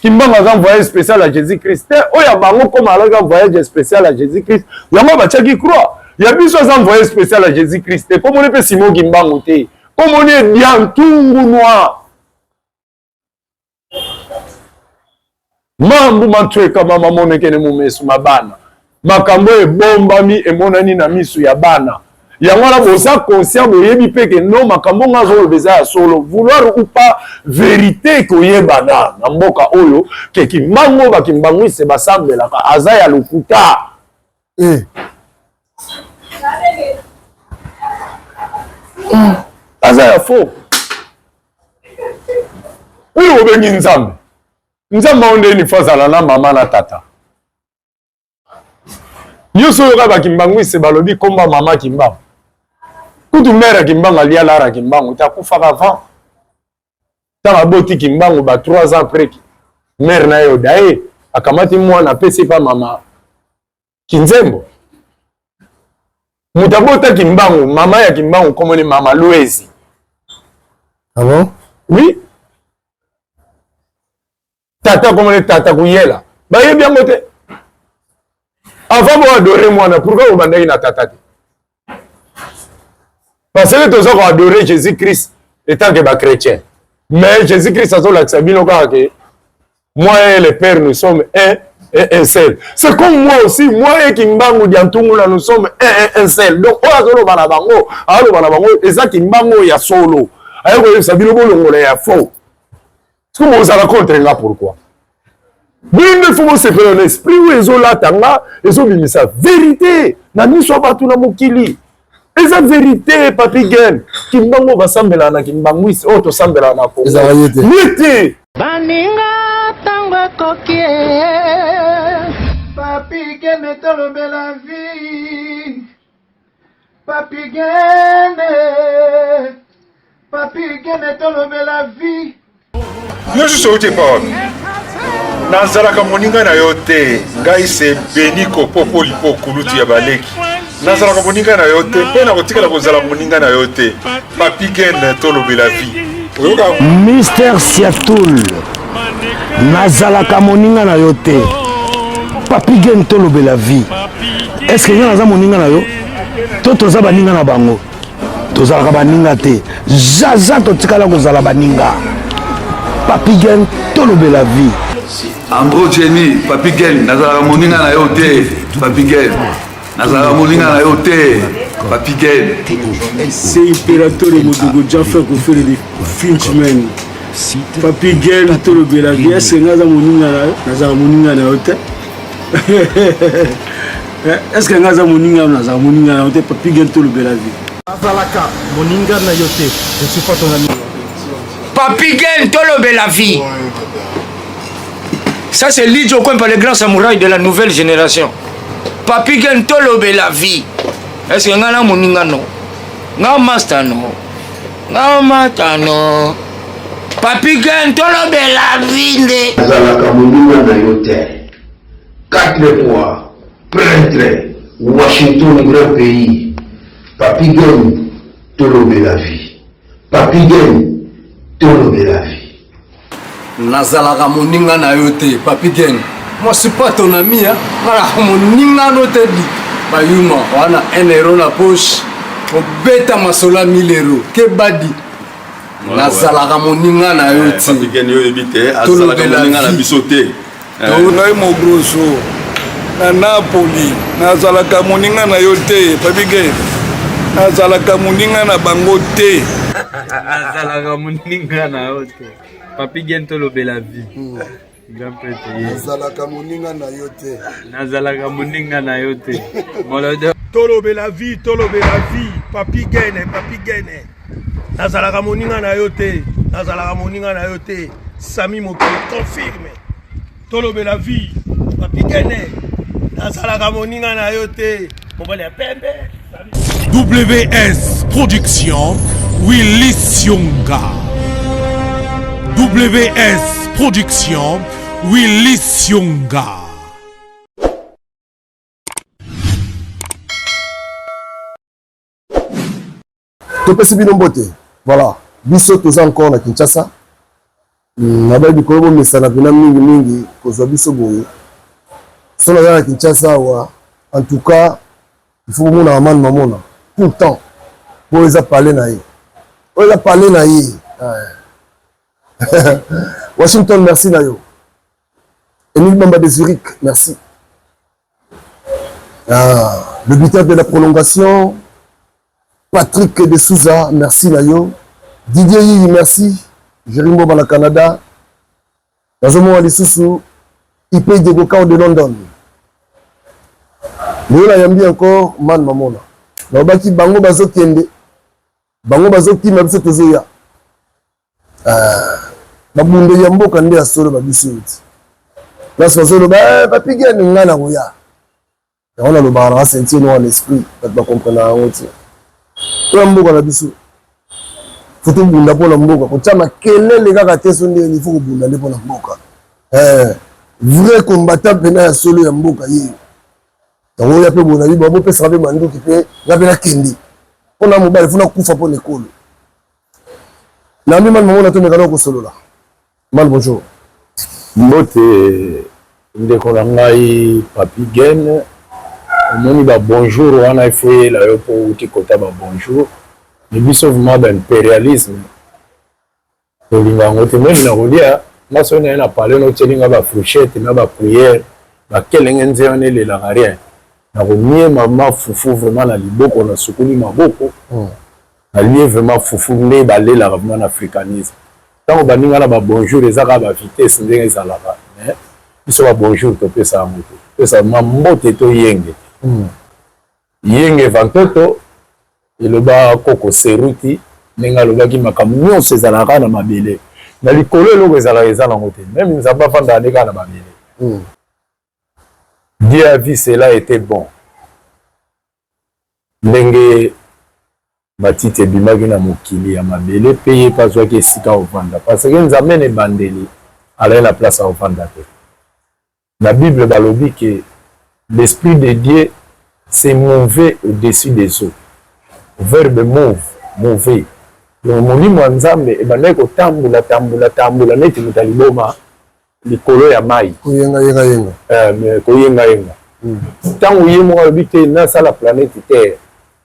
Kimbangu aza envoyé spécial ya Jésus Christ te. Oyo ya bango koma alaki envoyé spécial ya Jésus Christ, yango batiaki croix. Ya biso aza envoyé spécial ya Jésus Christ te. Komoni mpe Simon Kimbangu te. Komoni Diantungu noir. Mambu mantweka mama monekene mumesu mabana. Makambo ebombami emonani na misu ya bana. Yango wana boza conscient, boyebi mpe ke non, makambo nga azoloba eza ya solo, vouloir ou pas, verite ekoyebana na mboka oyo ke Kimbangu ba kimbanguiste basambelaka aza ya lokuta. Eh. Aza ya faux. Oyo obengi Nzambe, Nzambe oyo nde nifo azala na mama na tata nyonso oyo kaka bakimbanguiste balobi komba mama Kimbangu. Kutu mare ya Kimbangu alia lara Kimbangu te, akufaka avant ntango aboti Kimbangu ba 3 ans après mare na ye odaye akamati mwana apesi pa mama Kinzembo. Moto abota Kimbangu, mama ya Kimbangu komoni mama Luezi. Ah bon? Oui. Tata komoni tata Kuyela. Bayebi yango te. Avant bo adorer mwana, pourquoi obandaki na tata te? Parce que toza ko adorer Jésus-Christ étant que ba chrétien. Mais Jésus-Christ azolakisa bino kaka ke moi et le Père nous sommes un et un seul. C'est comme moi aussi, moi et Kimbangu Diantungula nous sommes un et un seul. Donc oyo azoloba na bango, azoloba na bango eza Kimbangu ya solo. Aye koyebisa bino bolongola ya faux. Soki bozala contre nga pourquoi? Bino nde fo bosepela na esprit oyo ezolata nga, ezobimisa verite na miso ya bato na mokili. Eza verite Papi Gen. Kimbangu basambelaka na kimbanguiste oyo tosambelaka na Congo. Ezalaka ye te. Ye te. Baninga tango ekoki eh. Papi Gene tolobela vie. Papi Gene. Papi Gene tolobela vie. Yo susu outi epa wapi? Nazalaka moninga na yo te. Ngai se Beniko Popolipo kulutu ya baleki. Nazalaka moninga na yo te mpe nakotikala kozala moninga na yo te. Papi Gen tolobela vie. Oyoka Mister Siatul, nazalaka moninga na yo te. Papi Gen tolobela vie. Est-ce que nga naza moninga na yo? To toza baninga na bango? Tozalaka baninga te. Zaza totikala kozala baninga. Papi Gen tolobela vie. Andro Jenny, Papi Gen, nazalaka moninga na yo te. Papi Gen, nazalaka moninga na yo te. Papi Gen. C'est Imperatore Modogo Jaffa Kofele de Finchman. Papi Gen tolobela vie. Est-ce que nga aza moninga na yo? Nazalaka moninga na yo te. Est-ce que nga aza moninga na yo? Nazalaka moninga na yo te. Papi Gen tolobela vie. Nazalaka moninga na yo te. Je suis pas ton ami. Papi Gen tolobela vie. Ça c'est Lidjo Kwempa, le grand samouraï de la nouvelle génération. Papi Gen tolobela vie. Est-ce que nga na moninga no? Nga master no? Nga mata no? Papi Gen tolobela vie nde. Nazalaka moninga na yo te. 4 fois prêtre Washington grand pays. Papi Gen tolobela vie. Papi Gen tolobela vie. Nazalaka moninga na yo te Papi Gen. Moi je suis pas ton ami hein. Nazalaka moninga no te di. Bayuma wana 1 euro na poche. Obeta masolo ya 1000 euro. Kebadi. Nazalaka moninga na yo te. Papi Gen yo oyebi te azalaka moninga na biso te. Ngai Mogrosso na Napoli nazalaka moninga na yo te Papi Gen. Nazalaka moninga na bango te. Nazalaka moninga na yo te Papi Gen tolobela vie. Grand prêtre ye. Nazalaka moninga na yo te. Nazalaka moninga na yo te. Molodo. Tolobela vie, tolobela vie. Papi Gen, Papi Gen. Nazalaka moninga na yo te. Nazalaka moninga na yo te. Sami Mokili confirme. Tolobela vie. Papi Gen. Nazalaka moninga na yo te. Mobali ya pembe. WS Production, Willy Sionga. WS Production, Willy Sionga. Topesi bino mbote. Voilà, biso toza encore na Kinshasa. Nabai bikolo bomesana mpena mingi mingi kozwa biso boye. So naza na Kinshasa awa, en tout cas il faut bomona Aman Mamona tout le temps po eza palais na ye, oyo eza palais na ye. Washington, merci na yo. Emile Bamba de Zurich, merci. Ah, le buteur de la prolongation, Patrick de Souza, merci na yo. Didier Yiyi, merci. Jerry Mboba na Canada. Nazomona lisusu IP Diego Cao de London. Lelo nayambi encore Man Mamona. Nalobaki bango bazokende, bango bazokima, biso tozoya. Ah, babundeli ya mboka nde ya solo babisi yo ti. Place bazoloba, eh, bapigani ngai nakoya. Yango nalobaka nanga ceinture noire na esprit, bato bakomprenaka yango te. Oyo mboka na biso, fo tobunda mpo na mboka, kotya makelele kaka te so ndenge nini, fo kobunda nde mpo na mboka. Eh, vrai combattant mpena ya solo ya mboka ye. Yango oya mpe bona bibo bopesaka mpe manduki mpe nga mpe nakende mpo na mobali, fo nakufa mpo na ekolo. Nayambi Manu Mamona, tomeka na kosolola. Manu, bonjour. Mbote ndeko na ngai Papy Gene, omoni ba bonjour wana il faut yela yo po outi kota ba bonjour, mais biso vraiment ba imperialisme tolinga yango te, meme na kolia nga soki naye na palais notieli nga ba fourchette na ba cuillère ba kelenge nze wana elelaka rien, nakoniema ma fufu vraiment na liboko nasukuli maboko Nalie vraiment fufu nde balelaka vraiment na africanisme. Tango baninga na ba bonjour eza kaka ba vitesse ndenge ezalaka mais biso ba bonjour topesa yango te. Topesa vraiment mbote to yenge. Yenge vantoto eloba koko Seruti ndenge alobaki makambo nyonso ezalaka kaka na mabele. Na likolo eloko ezalaka eza nango te. Meme Nzambe afandaka nde kaka na mabele. Dieu a vu cela etait bon. Ndenge matiti ebimaki na mokili ya mabele mpe ye mpe azwaki esika ya kovanda, parce que Nzambe na ebandeli alaki na place ya kovanda te. Na Bible balobi que l'esprit de Dieu se mouvait au-dessus des eaux. Verbe move, mouver. Donc molimo ya Nzambe ebandaki kotambola tambola tambola neti moto ya liboma likolo ya mayi. Koyenga yenga yenga. Eh, mais koyenga yenga. Tango ye moko alobi te nasala planète terre,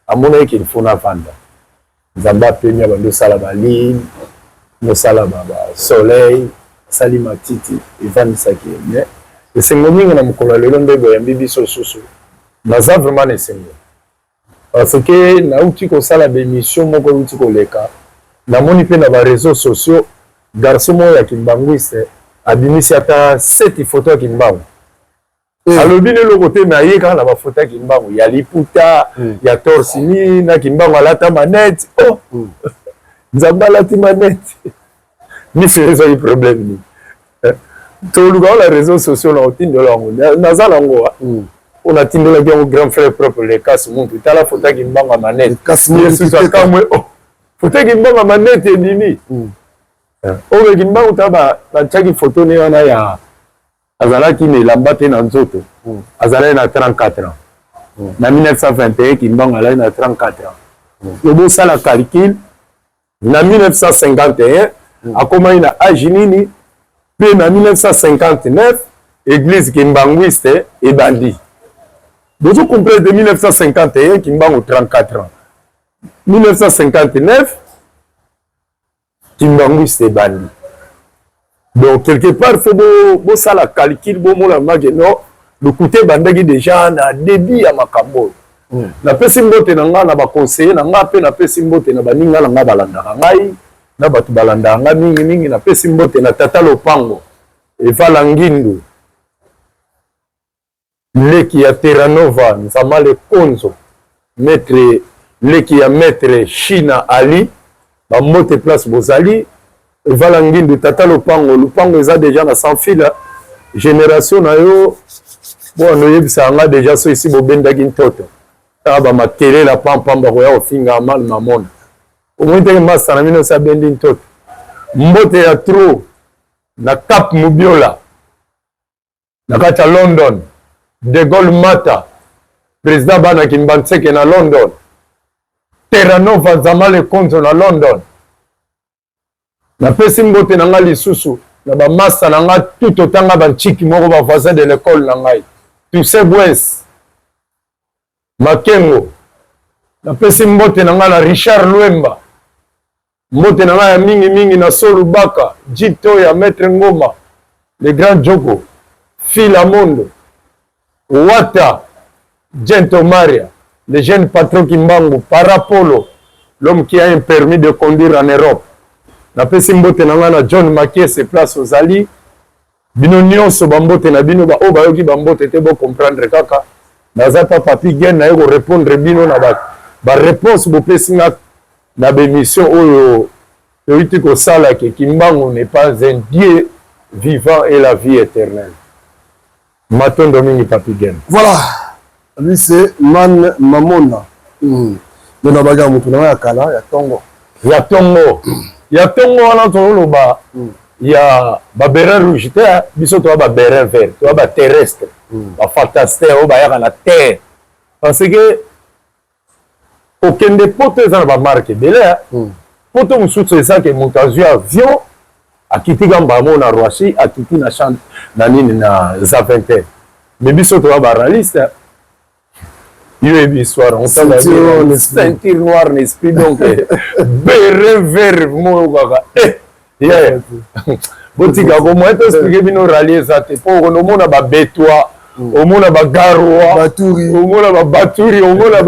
amonaki qu'il faut navanda. Nzambe apemi abandi osala ba lune, mosala ba, ba soleil, asali matiti, evandisaki ye. Mais esengo mingi na mokolo ya lelo nde boyambi biso lisusu. Naza vraiment na esengo. Parce que nauti kosala ba emission moko euti koleka, namoni pe na ba reseaux sociaux garçon moko ya kimbanguiste abimisi ata 7 photos ya kimbangu. Alobi na eloko te mais aye kaka na ba photos ya kimbangu ya liputa, ya torse nu, na kimbangu alata manette. Oh! Nzambe alati manette. Miso ezwaki problème nini? Toluka yango na réseaux sociaux na otindela yango. Naza na yango. Oyo natindelaki yango grand frère propre Lekas Muntu. Tala photo ya Kimbangu ya manette. Yesu akamwe oh. Photo ya Kimbangu ya manette ebimi. Oyo Kimbangu ta batiaki photo ne wana ya azalaki na elamba te na nzoto. Azalaki na 34 ans. Na 1921 Kimbangu azalaki na 34 ans. Yo bosala calcul na 1951 akomaki na age nini pe na 1959 église kimbanguiste ebandi. Bozo comprendre 1951 Kimbangu 34 ans, 1959 kimbanguiste ebandi. Donc quelque part faut bosala calcul bomona make non lokuta ebandaki déjà na début ya makambo oyo. Napesi mbote na nga na ba conseiller na nga pe napesi mbote na baninga na nga balandaka ngai na bato balandaka ngai mingi mingi. Napesi mbote na tata Lopango Evala Ngindu leki ya Terranova Nzamale Konzo maître leki ya maître China Ali ba mbote place bozali. Evala Ngindu tata Lopango, Lopango eza dejà na sans fil generation na yo bwana oyebisaka nga dejà so esi bobendaki ntoto kaka ba makelela pam pam bakoya kofinga mal mamona omoni teke masta na bino esi abendi ntoto. Mbote ya trop na Cap Mubiola na kati ya London, De Gaulle Mata president bana Kimbanseke na London, Terranova Zamale Konzo na London. Napesi mbote na ngai lisusu na ba masta na ngai tout otanga ba ntshiki moko ba voisin de l'ecole na ngai Toussaint Bwens Makengo. Napesi mbote na ngai na Richard Luemba, mbote na ngai ya mingi mingi na Solu Baka, Jeep Toya, Maître Ngoma, le grand Djoko, Fila Mondo, Wata, Gento Maria, le jeune patron Kimbangu, Parapolo, l'homme qui a un permis de conduire en Europe. Napesi mbote na ngai na John Makiese place ozali. Bino nionso ba mbote na bino, ba oyo bayoki ba mbote te bo comprendre kaka. Naza pa Papy Gene naye ko repondre bino na ba ba reponse bopesi nga na ba emission oyo toyuti kosala ke Kimbangu n'est pas un Dieu vivant et la vie eternelle. Matondo mingi Papy Gene. Voilà, lui c'est Man Mamona. Mm. Donc na baga mutu na ya kala ya tongo. Ya tongo. Ya tongo wana toloba mm. ya ba beret rouge te biso toa ba beret vert, toa ba terrestre, mm. ba fantastin oyo bayaka na terre. Parce que Kokende poto eza na ba marque ebele hein. Mm. Poto mosusu eza ke moto azwi avion akiti ka mbala moko na Roissy akiti na champ na nini na Zaventem. Mais biso toza ba raliste yo yebi histoire ceinture noire na esprit donc beret vert moko kaka eh yeah. botika ko moyen to expliquer bino rallye eza te mpo okono omona babetwa mm. omona bagarwa omona babaturi omona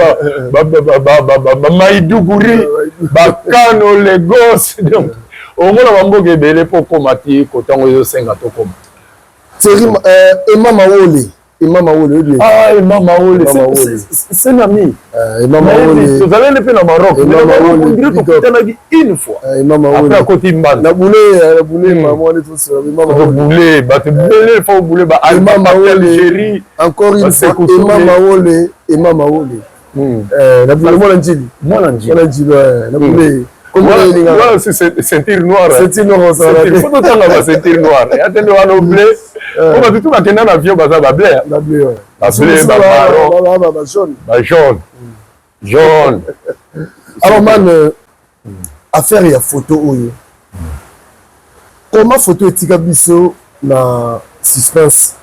bamaiduguri bakano lagos donc omona bamboka ebele mpo okoma ti kotango ezosenga tokoma Thierry euh, Emma Mawole Emma Mawole oyebi Ah Emma Mawole c'est un ami. Euh, Emma Mawole. Tozalaki mpe na Maroc. Emma Mawole tokutanaki une fois. Euh, Emma Mawole. Après akoti Mbanda. Na boule na boule hmm. maman wana tosola Emma Mawole. Boule bato ebele faut boule ba Emma Mawole Algérie. Encore une fois Emma Mawole Emma Mawole. Hmm. Euh, na boule mwana Njili. Mwana Njili. Mwana Njili na boule. Voilà, c'est ceinture noire. Ceinture noire, ça va. Faut totanga ba ceinture noire. Ya tende wana bleu. Po bato tout bakenda na avion baza ba bleu. Ba bleu, ouais. Ba bleu, ba marron. Ba ba jaune. Ba jaune. Jaune. Alors man, euh, affaire ya photo oyo. Comment photo etika biso na suspense?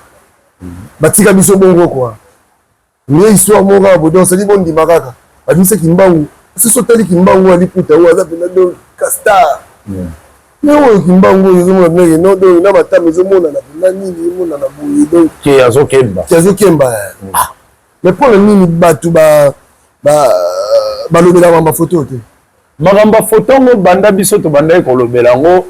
Batika biso bongo quoi. Mais histoire moko kaka boye donc cest bondima kaka babimisa kimbangu soki otali kimbangu ya liputa oyo aza mpenza donc castar me oyo kimbangu oyo ezomona mpenza ke non donc na matama ezomonana mpenza nini emonana boye donc ke azokemba ke azokemba mm. ah. mais mpo na nini bato balobelaka makambo ya foto te makambo ya foto yango banda biso tobandaki kolobela yango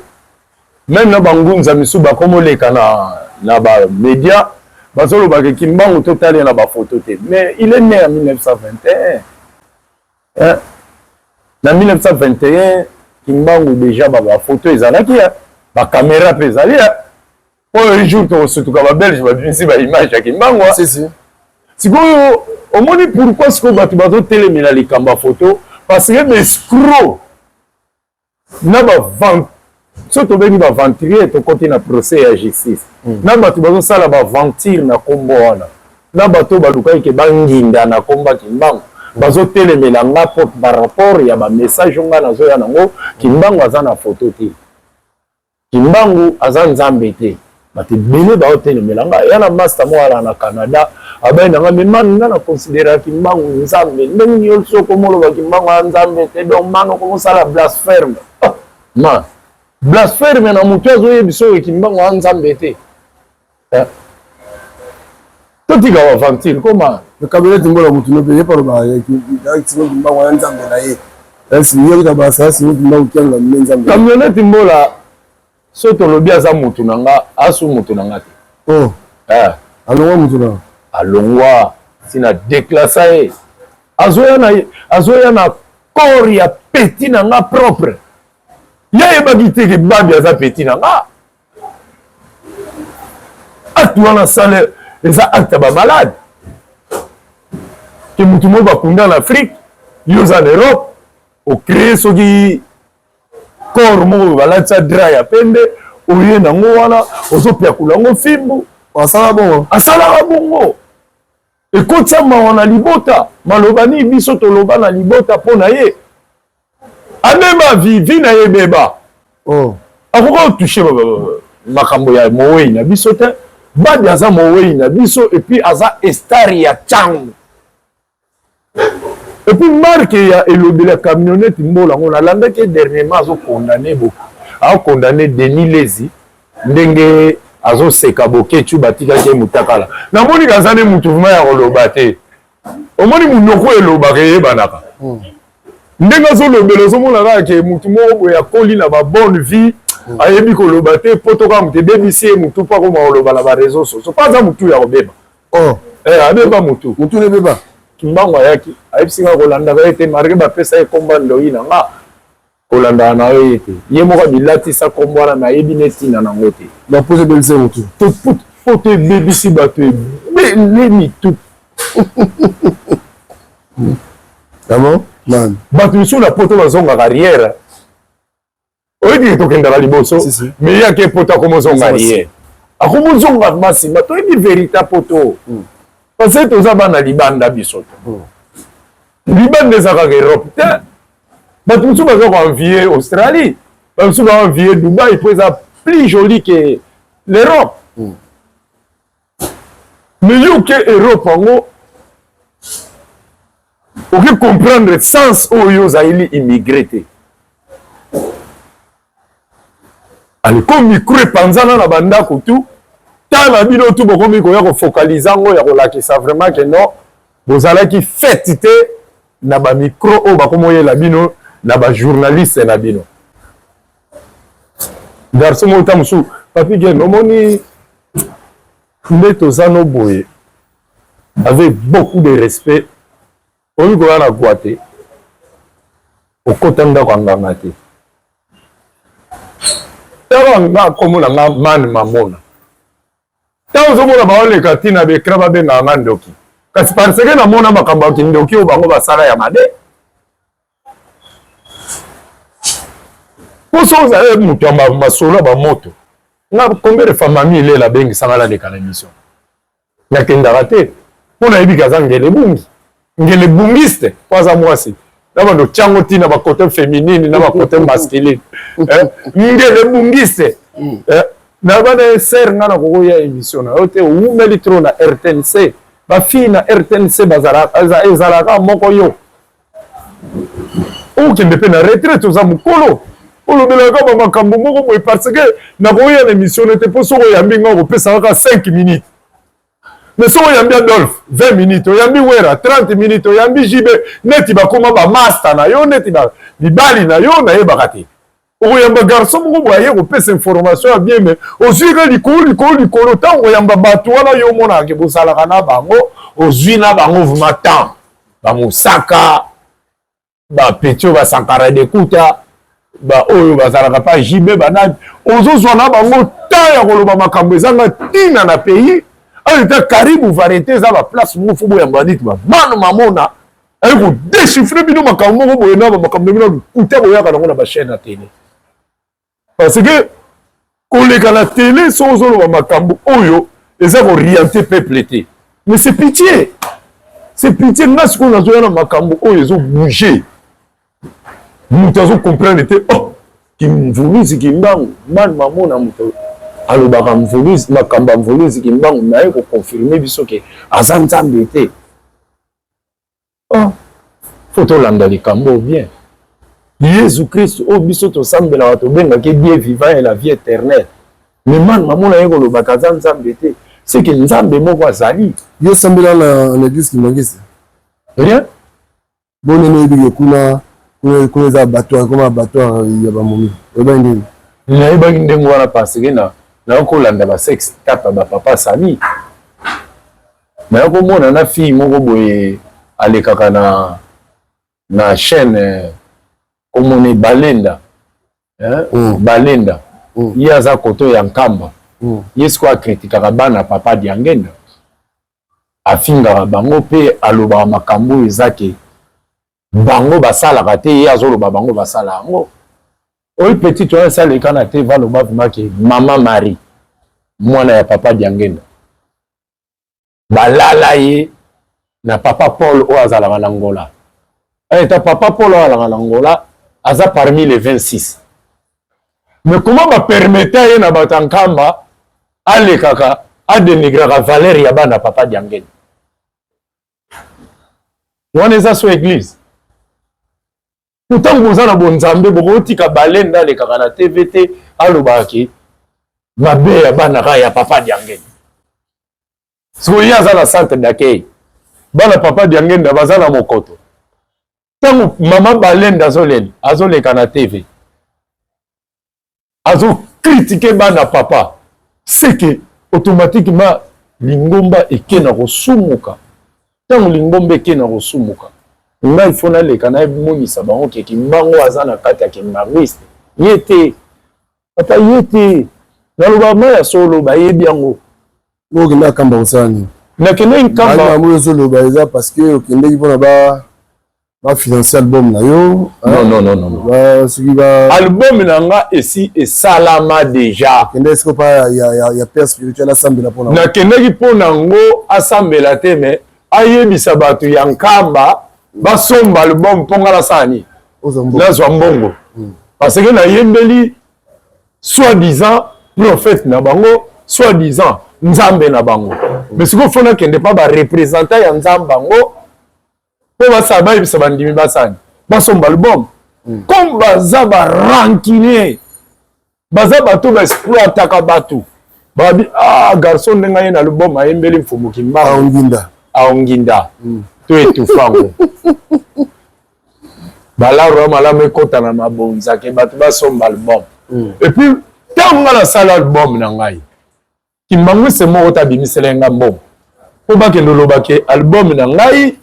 Meme na ba ngunza misusu bakomi oleka na na ba media bazoloba ke kimbangu totali ye na ba photo te mais il est né en 1921 hein? Na 1921 kimbangu deja ba ba photo ezalaki hein? Ba camera pe ezali hein? Oyo un jour tokosutuka ba belge babimisi ba image ya kimbangu hein? Si, si. Sikoyo omoni pourquoi sikoyo bato bazotelemela likambo ya photo parce que ba escroc na ba soki tobengi ba aventurier tokoti na procès ya justice mm. na bato bazosala ba aventure na kombo wana na bato oyo balukaki ke banginda na komba kimbangu mm. bazotelemela nga po par rapport ya ba message nga nazoya nango kimbangu aza na photo te Kimbangu aza nzambe te bato ebele baotelemela nga ya na masta moko ala na Canada abai na nga mais man nga na considera Kimbangu nzambe ndenge nini yo soki okomoloba Kimbangu aza nzambe te donc man okomosala blasphème oh, man blasphème na motu azoyebisa oyo Kimbangu aza nzambe te eh. Totika ba aventure koma. Kabila timbola mutu no pe ye palo ba kimbangu ya nzambe na ye. Yo kabasa simbi kimbangu kianga nde nzambe. Camionnette mbola so tolobi aza mutu na nga asu mutu na nga te. Oh. Eh. Alongwa mutu na. Alongwa sina déclassa ye. Azoya na azoya na corps ya petit na nga propre. Ye ayebaki te ke babi aza petit na nga. Acte wana sale eza acte ya ba malade ke mutu moko bakunda na Afrique yo oza na Europe ocree soki corps moko balatisa drap ya pembe oye nango wana ozopiakula yango fimbu asalaka bongo asalaka bongo ekotisa mawa na libota maloba nini biso toloba na libota mpo na ye abeba vi vi na ye ebeba oh. Akoki kotouche makambo ya mowei na biso te. Badi aza mowei na biso et puis aza star ya Tshangu. Et puis marque ya elobeli ya camionnette mbola yango nalandaki ye dernièrement azo condamner bo azo condamner Denis Lezi ndenge azoseka Boketshu batikaki ye mutakala. Namoni kaza ne mutu vraiment ya koloba te. Omoni munoko elobaka eyebanaka. Ndenge azolobela ozomona kaka ke mutu moko boye akoli na ba bonne vie ayebi koloba te poto kaka mutu ebebisi ye mutu mpo akoma koloba na ba réseaux sociaux mpo aza mutu ya kobeba. Oh. Eh, abeba mutu. Mutu ne beba. Kimbangu ayaki, ayebisi nga kolandaka ye te malgré bapesa ye kombo ya ndoyi na nga. Kolandaka na yo ye te. Ye moko amilatisa kombo wana mais ayebi ne tina na ngo te. Donc poto ebebisi ye mutu. Poto ebebisi bato ebele mitu. Ah bon? Man. Bato misusu na poto bazongaka arrière. Oyebi ke tokendaka liboso mais ye ake poto akoma ozonga arrière. Akoma ozonga ma nsima. Toyebi verite ya poto. Parce que toza bana libanda biso to. Libanda eza kaka Europe te. Bato mosusu baza ko envier Australie, bato mosusu ba envier Dubaï po eza plus joli que l'Europe. Mais yo ke Europe yango oke comprendre sens oyo ozali immigré te. Ale comme micro epanzana na bandako tout, tala bino tout bokomi koya ko focaliser yango ya kolakisa vraiment que non bozalaki fete te na ba micro oyo bakomoyela bino na ba journaliste na bino. Garçon moko ta mosusu Papi Gen omoni nde toza no boye avec beaucoup de respect oyebi koya na gwa te okota ndako ya nganga te tala nga kombo na nga man mamona ntango ozomona baoleka ntina baekra babengaka nga ndoki kasi parce que namona makambo ya kindoki oyo bango basala ya mabe mpo soki ozali moto ya masolo ya bamoto nga combien de fois mami ilela abengisanga naleka na émission nakendaka te mpo nayebi ke aza ngele ebungi ngele bungiste mpo aza mwasi na bando tyango ntina bakote féminine na bakote masculine eh, ngele bungiste mm. eh, na bana ye ser nga nakokoya émission na yo te owumeli trop na rtnc bafille na rtnc ezalaka moko yo okende mpe na retraite oza mokolo olobelaka ba makambo moko boye parce que nakoya na émission te mpo soki oyambi nga okopesa kaka 5 minutes mais soki oyambi Adolphe 20 minutes oyambi Wera 30 minutes oyambi JB neti bakoma ba master na yo neti ba mibali na yo nayebaka te okoyamba garçon moko boye aye kopesa information ya bien mais ozwi ka likolo likolo likolo ntango okoyamba bato wana yo omonaka ke bozalaka na bango ozwi na bango vraiment temps bamosaka bapeti oyo basankara dekuta baoyo bazalaka pa JB banani ozozwa na bango temps ya koloba makambo ezanga ntina na pays oyo eta karibu variété eza baplace moko fo boyamba neti bamano mamona aye ko déchiffrer bino makambo moko boye na makambo na bino lokuta boyaka nango na bachaîne ya tele parce que koleka na tele soki ozoloba makambo oyo eza kooriente peuple te mais c'est pitié c'est pitié nga sikoyo nazoya na makambo oyo ezo bouger moto azo comprendre te oh kimvuluzi kimbangu man mamona moto alobaka mvuluzi makambo ya mvuluzi kimbangu naye koconfirme biso ke aza nzambe te Oh, faut tolanda likambo bien. Yesu Christ oyo biso tosambelaka tobengaki Dieu vivant et la vie éternelle. Mais man mamona ye kolobaka aza Nzambe te. C'est que Nzambe moko azali. Yo sambela na na église Kimbanguiste? Rien. Bonne oyebi ke kuna kuna kuna eza abattoir comme abattoir ya ba momi. Oyebaki ndenge? Nayebaki ndenge wana parce que na nakolanda ba sex tape ba papa Sami. Naye komona na fille moko boye alekaka na na chaîne komone Balenda hein? Mm. Balenda mm. ye aza koto ya Nkamba mm. ye sikoyo akritikaka bana papa Diangenda afingaka bango mpe alobaka makambo oyo eza ke bango basalaka te ye azoloba bango basala yango oyo petit wana esi aleka na te valoba vraimen ke mama Marie mwana ya papa Diangenda balala ye na papa Paul oyo azalaka na Angola. Eta papa Paul oyo azalaka na Angola aza parmi les 26. Mais comment ba permettre ye na bato ya Nkamba alekaka adenigraka valeur ya bana papa Diangenda? Wana eza so église. Ntango boza na bonzambe bokotika balenda alekaka na TV te alobaka ke mabe ya bana kaka ya papa Diangenda. Sikoyo ye aza na centre d'accueil, bana papa Diangenda baza na mokoto. Ntango mama Balenda azolela azoleka na TV azo critiquer bana papa, c'est que automatiquement lingomba eke na kosumuka. Ntango lingomba eke na kosumuka, ngai fo naleka namonisa bango ke Kimbangu aza na kati ya kimbanguiste ye te, papa ye te. Naloba ma ya solo, bayebi yango. Okende Nkamba kosala nini? Nakendeki Nkamba. Yango ozoloba eza parce que okendeki mpona ba ba financer album na yo? Non, non, non, non. Ba soki ba album na nga esi esalama déjà. Okendeki siko pa ya ya ya père spirituel asambela mpona? Nakendeki mpo na ngo asambela te, mais ayebisa bato ya Nkamba basomba album mpo nga nasala nini? Nazwa mbongo. Parce que nayembeli soit disant prophète na bango, soit disant nzambe na bango. Mais sikoyo fo nakende pa ba représentant ya nzambe bango mpo basala bayebisa bandimi basani basomba album. Comme baza ba rancunier, baza bato ba exploitaka bato, babi ah garçon ndenge aye na album ayembeli Mfumu Kimbangu aonginda aonginda to etufango balaro ya malamu ekota na mabonza ke bato basomba album. Et puis ntango nga nasala album na ngai, Kimbanguiste moko te abimisela nga mbongo mpo bakende oloba ke album na ngai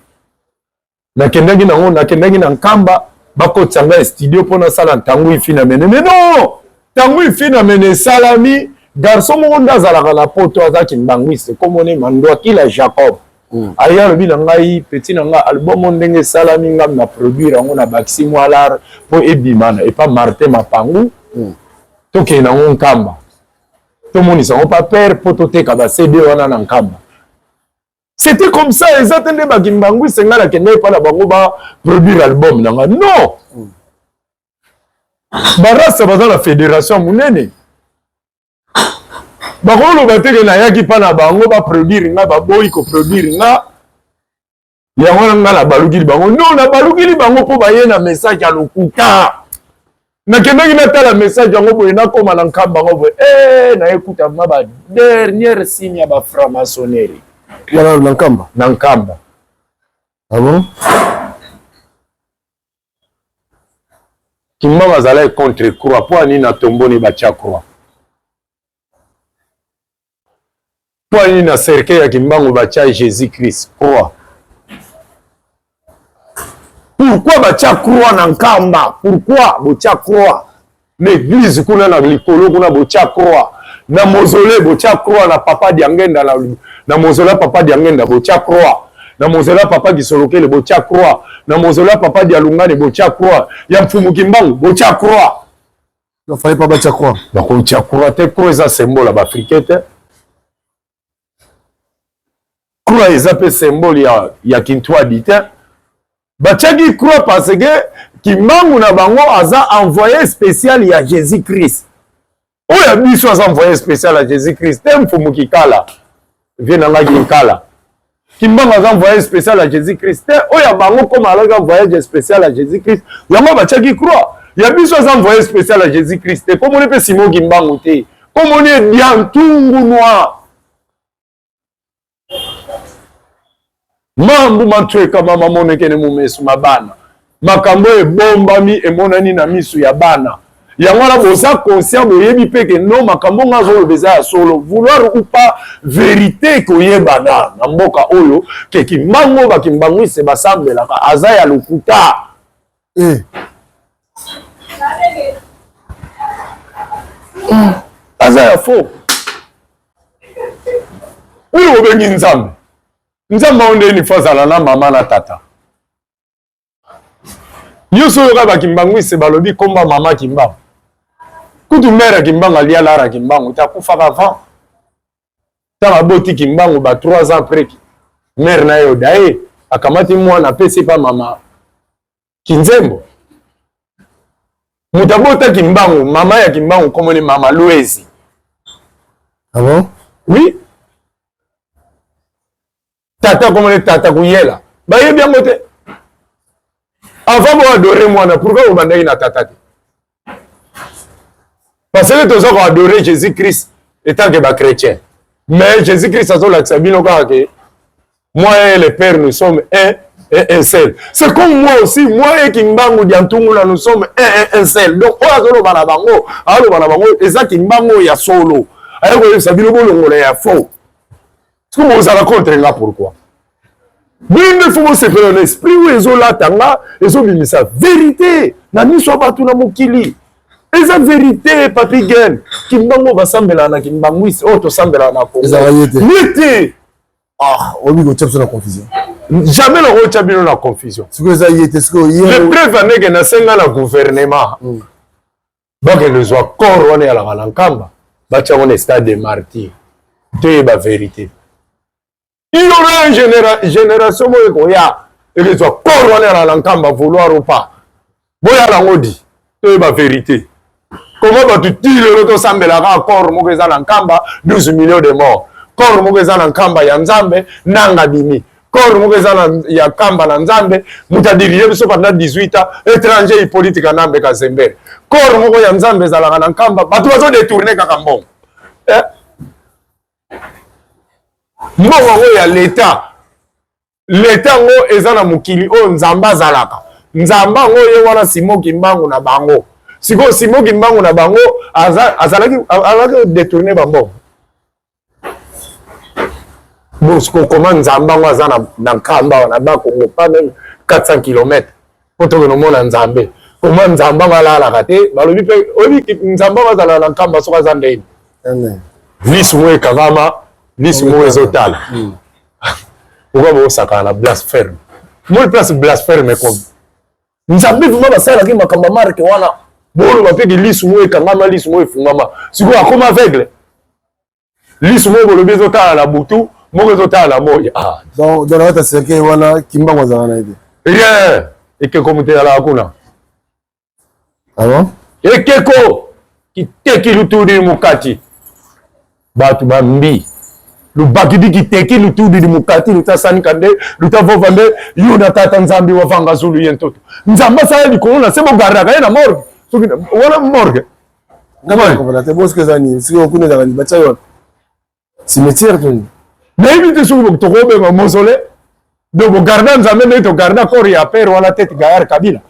nakendaki nango, nakendaki na Nkamba bakotisa ngai studio mpo nasala ntango ifi na mene. Mais non, ntango ifi na mene esalami, garçon moko nde azalaka na poto, aza kimbanguiste, komone Mandwakila Jacob. Aye alobi na ngai, petit na ngai, album oyo ndenge esalami, ngai na produire yango na bakisi mwa lar mpo ebima na epa Martin Mapangu. Tokende nango Nkamba, tomonisa yango pa père mpo toteka ba CD wana na Nkamba. C'était comme ça, eza te nde bakimbanguiste ngai nakende epa na bango ba produire album na ngai. Non, barasta baza na fédération monene, bakoloba te ke nayaki mpa na bango baproduire nga, baboyi koproduire nga, yango wana nga nabalukili bango. Non, nabalukili bango mpo baye na message ya lokuta. Nakendaki natala message yango boye, nakóma na Nkamba yango boye, e nayekuta ma ba dernière signe ya bafranc-maçonnerie. Wana na Nkamba? Na Nkamba. Ah bon? Kimbangu azalaki contre croix, mpo anini na tomboni batya croix? Mpo anini na cercueil ya Kimbangu batya Jésus Christ croix? Pourquoi batya croix na Nkamba? Pourquoi botya croix na église kuna na likolo kuna? Botya croix na mausolée, botya croix na papa Diangenda, na mausolée papa Diangenda botya croix, na mausolée papa Kisolokele botya croix, na mausolée papa Dialungane botya croix, ya Mfumu Kimbangu botya croix. Il fallait pas batya croix. Bakotya croix te, croix eza symbole ya baafricain te. Croix eza mpe symbole ya kintwadi te. Batiaki croix parce que Kimbangu na bango aza envoyé spécial ya Jésus Christ. Oyo ya biso aza envoyé spécial ya Jésus Christ te, Mfumu Kikala vie na ngai Kinkala. Kimbangu aza envoyé spécial ya Jésus Christ te. Oyo ya bango koma alaki envoyé spécial ya Jésus Christ, yango batiaki croix. Ya biso aza envoyé spécial ya Jésus Christ te, komoni mpe Simon Kimbangu te, komoni Diantungu noir. Mambu mantweka mama monekene mumesu mabana, makambo ebombami emonani na misu ya bana. Yango wana boza conscient, boyebi mpe ke no makambo nga azoloba eza ya solo, vouloir ou pas, vérité ekoyebana na mboka oyo ke Kimbangu bakimbanguiste basambelaka aza ya lokuta. Aza ya faux. Oyo obengi Nzambe, Nzambe oyo ndeni fo azala na mama na tata nyonso oyo kaka bakimbanguiste balobi komba mama Kimbangu. Kutu mare ya Kimbangu alia lara Kimbangu te, akufaka avant ntango aboti Kimbangu ba 3 ans après. Mare na ye odaye akamati mwana apesi pa mama Kinzembo. Moto abota Kimbangu, mama ya Kimbangu kombo ni mama Luezi. Ah bon? Oui. Tata kombo ni tata Kuyela. Bayebi yango te. Avant bo adorer mwana, pourquoi obandaki na tata te? Parce que toza ko adorer Jésus-Christ étant que ba chrétien. Mais Jésus-Christ azolakisa bino kaka ke moi et le Père nous sommes un et un seul. C'est comme moi aussi, moi et Kimbangu Diantungula nous sommes un et un seul. Donc oyo azoloba na bango, azoloba na bango eza Kimbangu ya solo. Aye koyebisa bino bolongola ya faux. Soki bozala contre nga pourquoi? Bino faut bosepela na esprit oyo ezolata nga ezobimisa verite na miso ya bato na mokili. Eza verite Papi Gen. Kimbangu basambelaka na Kimbanguiste oyo tosambelaka na Congo. Ezalaka ye te. Ye te. Ah, oyebi kotia biso na confusion. Jamais nakotia bino na confusion. Sikoyo eza ye te sikoyo ye. Le preuve andeke nasenga na gouvernement. Bakende kozwa corps wana eyalaka na Nkamba batia yango na stade de martyr toyeba verite. Il y aura une génération moko ekoya ekozwa corps wana eyalaka na Nkamba vouloir ou pas. Boyala yango di toyeba verite. Comment bato ti lelo tosambelaka corps moko eza na Nkamba 12 millions de morts. Corps moko eza na Nkamba ya Nzambe nanga bimi. Corps moko eza na ya Nkamba na Nzambe moto adirige biso pendant 18 ans étranger Hippolyte Kanambe Kazembere. Corps moko ya Nzambe ezalaka na Nkamba bato bazo détourner kaka mbongo. Eh? Mbongo yango ya l'État. L'État yango eza na mokili oyo Nzambe azalaka. Nzambe yango ye wana Simon Kimbangu na bango. Sikoyo Simon Kimbangu na bango azalaki azalaki détourner ba mbongo. Bon, sikoyo koma Nzambe yango aza na Nkamba wana ba Congo pas même 400 km po tokende omona Nzambe. Koma Nzambe yango alalaka te, balobi pe oyebi Nzambe yango azalaka na Nkamba soki aza ndeni. Lisu moko ekangama, lisu moko ezotala. Pourquoi bosakana na blasphème? Moi place blasphème ekomi. Nzambe vraiment basalaki makambo ya marke wana. Boloba mpe ke lisu moko ekangama, lisu moko efungwama. Sikoyo akoma aveugle. Lisu moko bolobi ezotala na butu, moko ezotala na moi. Ah. Donc, dans la kati ya cercueil wana Kimbangu azalaka na ye te. Rien. Ekeko moto ezalaka kuna. Ah bon? Ekeko kiteki lutudi mukati bato bambi lubakidi kiteki lutudi di mukati lutasanika nde lutavova nde yo na tata nzambi wavanga zulu ye ntoto nzambe asala likolo na se bogardaka ye na morgue soki wana morgue te bosoki eza nini soki kuna ezalaka nini batya wapi cimetière to nini nayebi te soki tokobenga mausolée donc bogarda nzambe ndenge togarda corps ya père wana tete gaillard kabila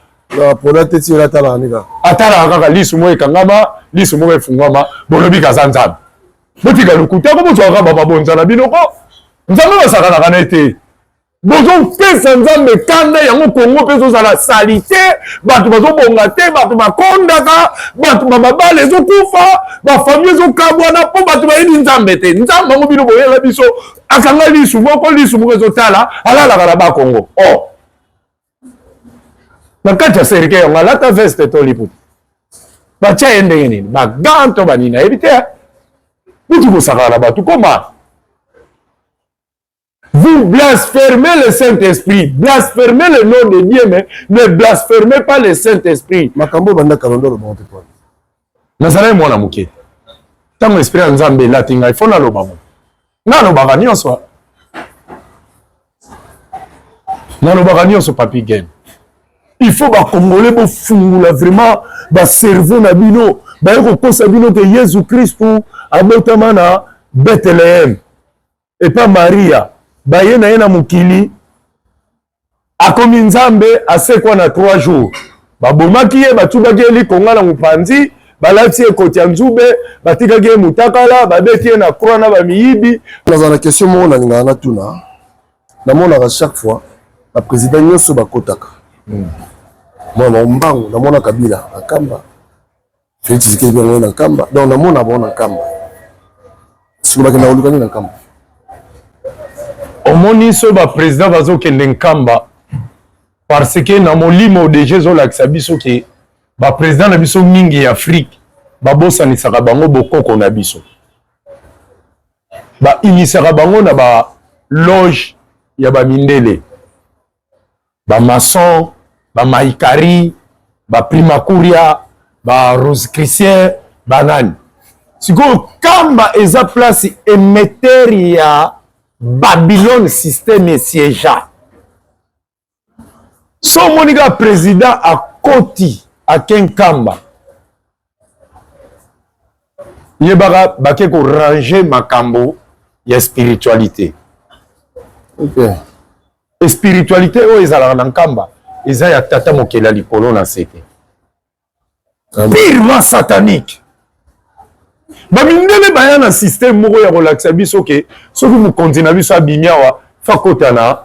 pona te ti atalaka nde kaka atalaka kaka lisu moko ekangama lisu moko efungwama bolobi kaza nzambe botika lokuta ko bozwaka bamabonza na bino ko nzambe basakanaka na ye te Bozopesa Nzambe kanda yango Congo pe ezozala salite, bato bazobonga te, bato bakondaka, bato ba mabala ezokufa, ba famille ezokabwana po bato bayebi Nzambe te. Nzambe yango bino boyela biso akanga lisu moko, lisu moko ezotala, alalaka na ba Congo. Oh. Na kati ya cercueil yango alata veste to liputa. Batia ye ndenge nini? Ba gants to ba nini nayebi te. Butu kosakana na bato koma. Vous blasphémez le Saint-Esprit, blasphémez le nom de Dieu, mais ne blasphémez pas le Saint-Esprit. Makambo banda kalondo loba te pona. Nazalaki mwana moke. Ntango esprit ya Nzambe elati ngai, fo naloba mo. Nalobaka nyonso. Nalobaka nyonso Papi Game. Il faut ba Congolais bofungula vraiment ba cerveau na bino, baye kokosa bino ke Yesu Kristu abotama na Bethlehem. Epa Maria baye na ye na mokili akomi nzambe asekwa na 3 jours babomaki ye batubaki ye likonga na mopanzi balati ye koti ya nzube batikaki ye mutakala babeti ye na croix na bamiyibi. Nazala na question moko nalingaka natuna namonaka chaque fois ba president nyonso bakotaka mwana mbangu namona Kabila na Nkamba Felix Tshisekedi mpe yango na Nkamba donc namona bango na Nkamba sikoyo bakenda koluka nini na Nkamba omoni so ba president bazokende Nkamba parce que na molimo deja ezolakisa biso ke ba president na biso mingi ya Afrique babosanisaka bango bokoko na biso ba inisaka bango na ba loge ya ba mindele ba maçon, ba maikari, ba primakuria, Ba Rosicruciens, banani. Sikoyo Kamba eza place émetteur ya Babylone système esiégea. So omoni kaka président akoti ake Nkamba, yebaka bake ko ranger makambo ya spiritualité. Okay. Spiritualité oyo ezalaka na Nkamba eza ya tata mokeli ya likolo na se te. Purement satanique. Bamindele baya na système moko ya kolakisa biso ke soki mokonzi na biso abimi awa fakota na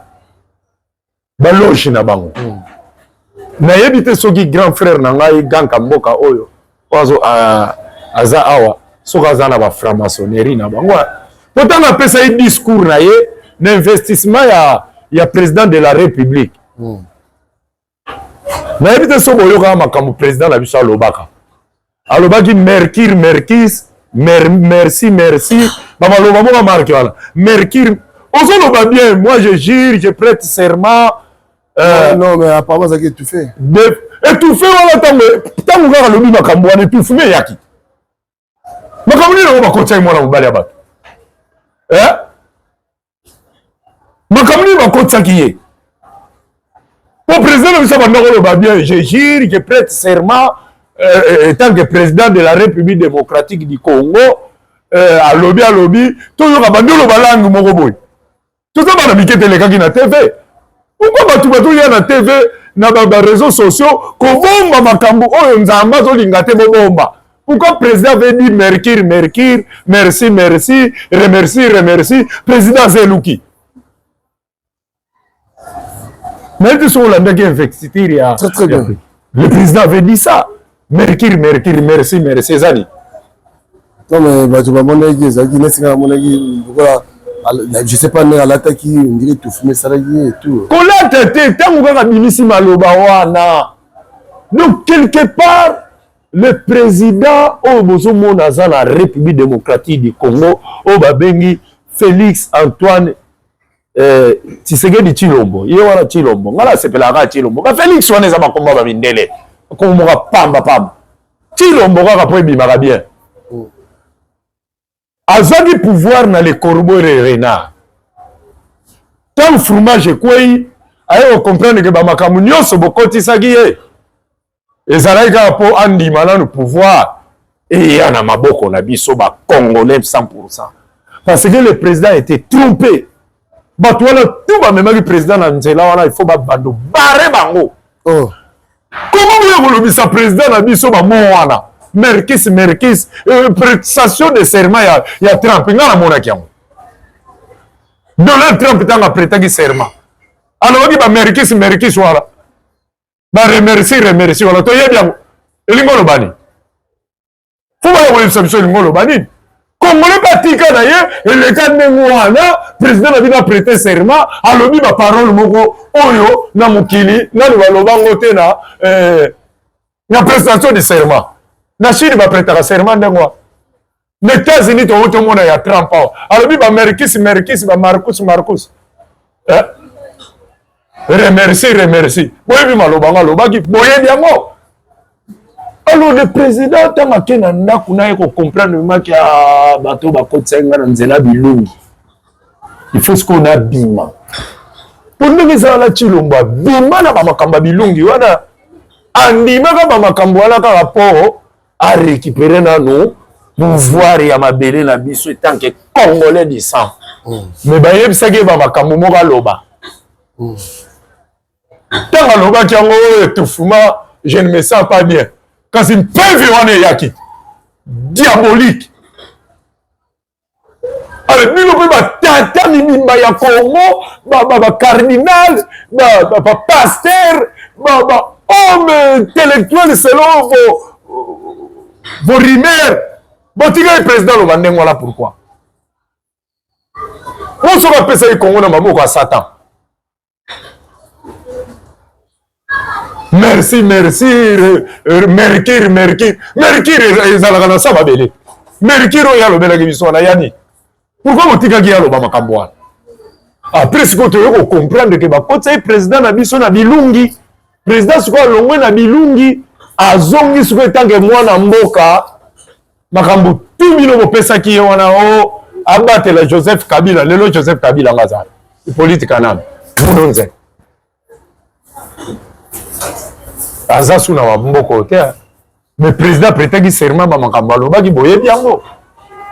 baloge na bango. Mm. Nayebi te soki grand frère na ngai ganka mboka oyo oyo aza awa soki aza na ba franc-maçonnerie na bango po ntango apesa ye discours na ye na investissement ya, ya président de la république mm. Nayebi te soki oyokaka makambo président na biso alobaka. Alobaki Mercure, Mercus, mer, merci, merci. Bamaloba moko marke wana. Mercure, ozoloba bien, moi je jure, je prête serment. Euh, non, mais apparemment azalaki étouffé. Étouffé wana ntango ntango kaka alobi makambo wana étouffé eyaki. Makambo nini yango bakotiaki mwana mobali ya bato? Eh? Makambo nini bakotisaki ye po président na biso abanda koloba bien, je jure, je prête serment euh, tant que président de la République démocratique du Congo. euh, alobi alobi toyoka bandi oloba langue moko boye, toza bana mike te, elekaki na TV. Pourquoi bato bazoya na TV na ba réseaux sociaux kobomba makambo oyo Nzambe azolinga te bobomba? Pourquoi président avait dit Mercure, Mercure, merci, merci, remercie, remercie, président azeluki? Nayebi te soki olandaki investiture ya très, très bien. Le président avait dit ça. Mercure, Mercure, merci, merci, eza nini? Non mais bato bamonaki ezalaki neti nga namonaki lokola je sais pas ndenge alataki ondire étouffement esalaki ye et tout. Kolata te, ntango kaka abimisi maloba wana. Donc quelque part le président oyo bozomona aza na République démocratique du Congo oyo babengi Félix Antoine eh, Tshisekedi Tshilombo, ye wana Tshilombo, ngai nasepelaka Tshilombo. Ba Félix wana eza bakombo ba mindele, kombo moko pamba pamba. Tshilombo kaka po ebimaka bien. Azwaki pouvoir na le corbeau et le renard. Tant fromage ekwei, aye ko comprendre que ba makambo nyonso bokotisaki ye ezalaki kaka po andima nanu pouvoir eya na maboko na biso ba Congolais 100%. Parce que le président était trompé. Bato wana tout bamemaki président na nzela wana, il faut babando bare bango. Oh. Comment boya kolobisa président na biso ba mot wana? Merkis, Merkis, euh, prestation de serment ya, ya Trump, nga namonaki yango. Donald Trump ntango apretaki serment, alobaki ba Merkis, Merkis wana, ba remercie, remercie wana, toyebi yango. Elingi oloba nini? Fo baya koyebisa biso elingi oloba nini? Congolais batika na ye eleka ndenge wana, président na bino aprete serment, alobi ba parole moko oyo na mokili nanu baloba ngo te na eh, na prestation de serment. Na Chine bapretaka serment ndenge wana. Na États-Unis tokoki tomona ya Trump awa alobi ba Merkis Merkis ba Marcus Marcus eh? Remercie remercie, boyebi maloba yango alobaki, boyebi yango. Alors le président ntango ake na ndako na ye kocomprendre maki ya bato bakotisaki nga na nzela bilongi, il faut sikoyo nabima mpo ndenge ezala na Tshilombo abima na bamakambo ya bilongi wana, andimaka bamakambo wana kaka mpo arécupere nanu pouvoir ya mabele na biso etant que Congolais du sang. Mais bayebisaki ye bamakambo moko aloba. Ntango alobaki yango oyo étouffement, je ne me sens pas bien, kasi mpevi wana eyaki diabolique. Ale bino mpe batata mibimba ya Congo, bacardinal, bapaster, bahomme intellectuel selon vos rumeurs, botikaki président aloba ndenge wana pourquoi? Po soki apesaki Congo na maboko ya Satan. Merci, merci, Mercure, Mercure, Mercure ezalaka na sa mabele. Mercure oyo alobelaki biso wana yani. Pourquoi botikaki ye aloba makambo wana? Après sikoyo toyei kocomprendre ke bakotisaki président na biso na bilungi. Président sikoyo alongwe na bilungi, Azongi sikoyo etanke mwana mboka, makambo tu bino bopesaki ye wana o oh, abatela Joseph Kabila. Lelo Joseph Kabila nga azala Hippolyte Kanambe Munonze aza su na mboka te, mais président apretaki serment, ba makambo alobaki boyebi yango.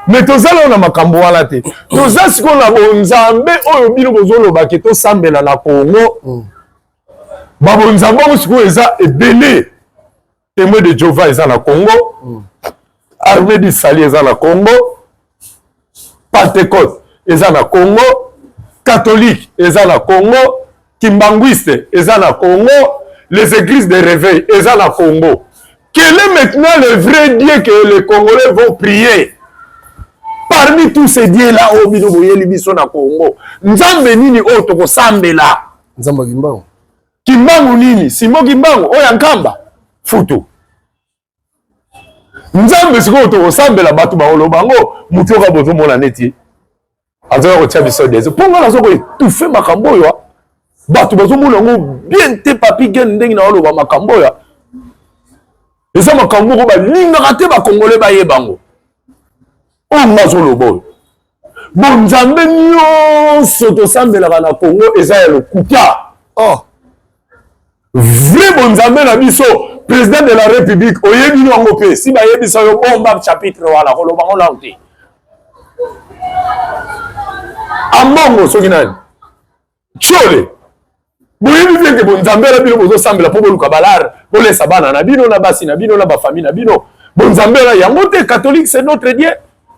Mais tozala na makambo wana te, toza sikoyo na bonzambe oyo bino bozolobaki tosambela na Congo. Babonzambe yango sikoyo eza ebele. Témoin de Jehova eza na Congo, Armée du Salut eza na Congo, Pentecôte eza na Congo, catholique eza na Congo, kimbanguiste eza na Congo, les églises de réveil eza na Congo. Quel est maintenant le vrai Dieu que les Congolais vont prier? Parmi tous ces dieux-là, oyo bino boyeli biso na Congo, Nzambe nini oyo tokosambela? Nzambe Kimbangu. Kimbangu nini? Simon Kimbangu oyo ya Nkamba futu. Nzambe sikoyo tokosambela, bato bakoloba yango motu oyo bozomona neti azoya kotia biso deso mpo ngai nazo koetufe makambo oyo bato bazomona yango bien te. Papi Gen, ndenge na oloba makambo oyo eza makambo moko balingaka te bakongole bayeba yango. Oyo nga azoloba oyo, bonzambe nyonso tosambelaka na Congo eza ya lokuta. Oh. Vrai bonzambe na biso, président de la République, oyebi yango mpe si bayebisa yo bomba chapitre wana, koloba ngo nano te. Ambongo soki nani Chole, boyebi bien ke bonzambe na bino bozosambela mpo boluka balare, bolesa bana na bino na basi na bino na bafamille na bino, bonzambe na yango te. Catholique, c'est notre Dieu.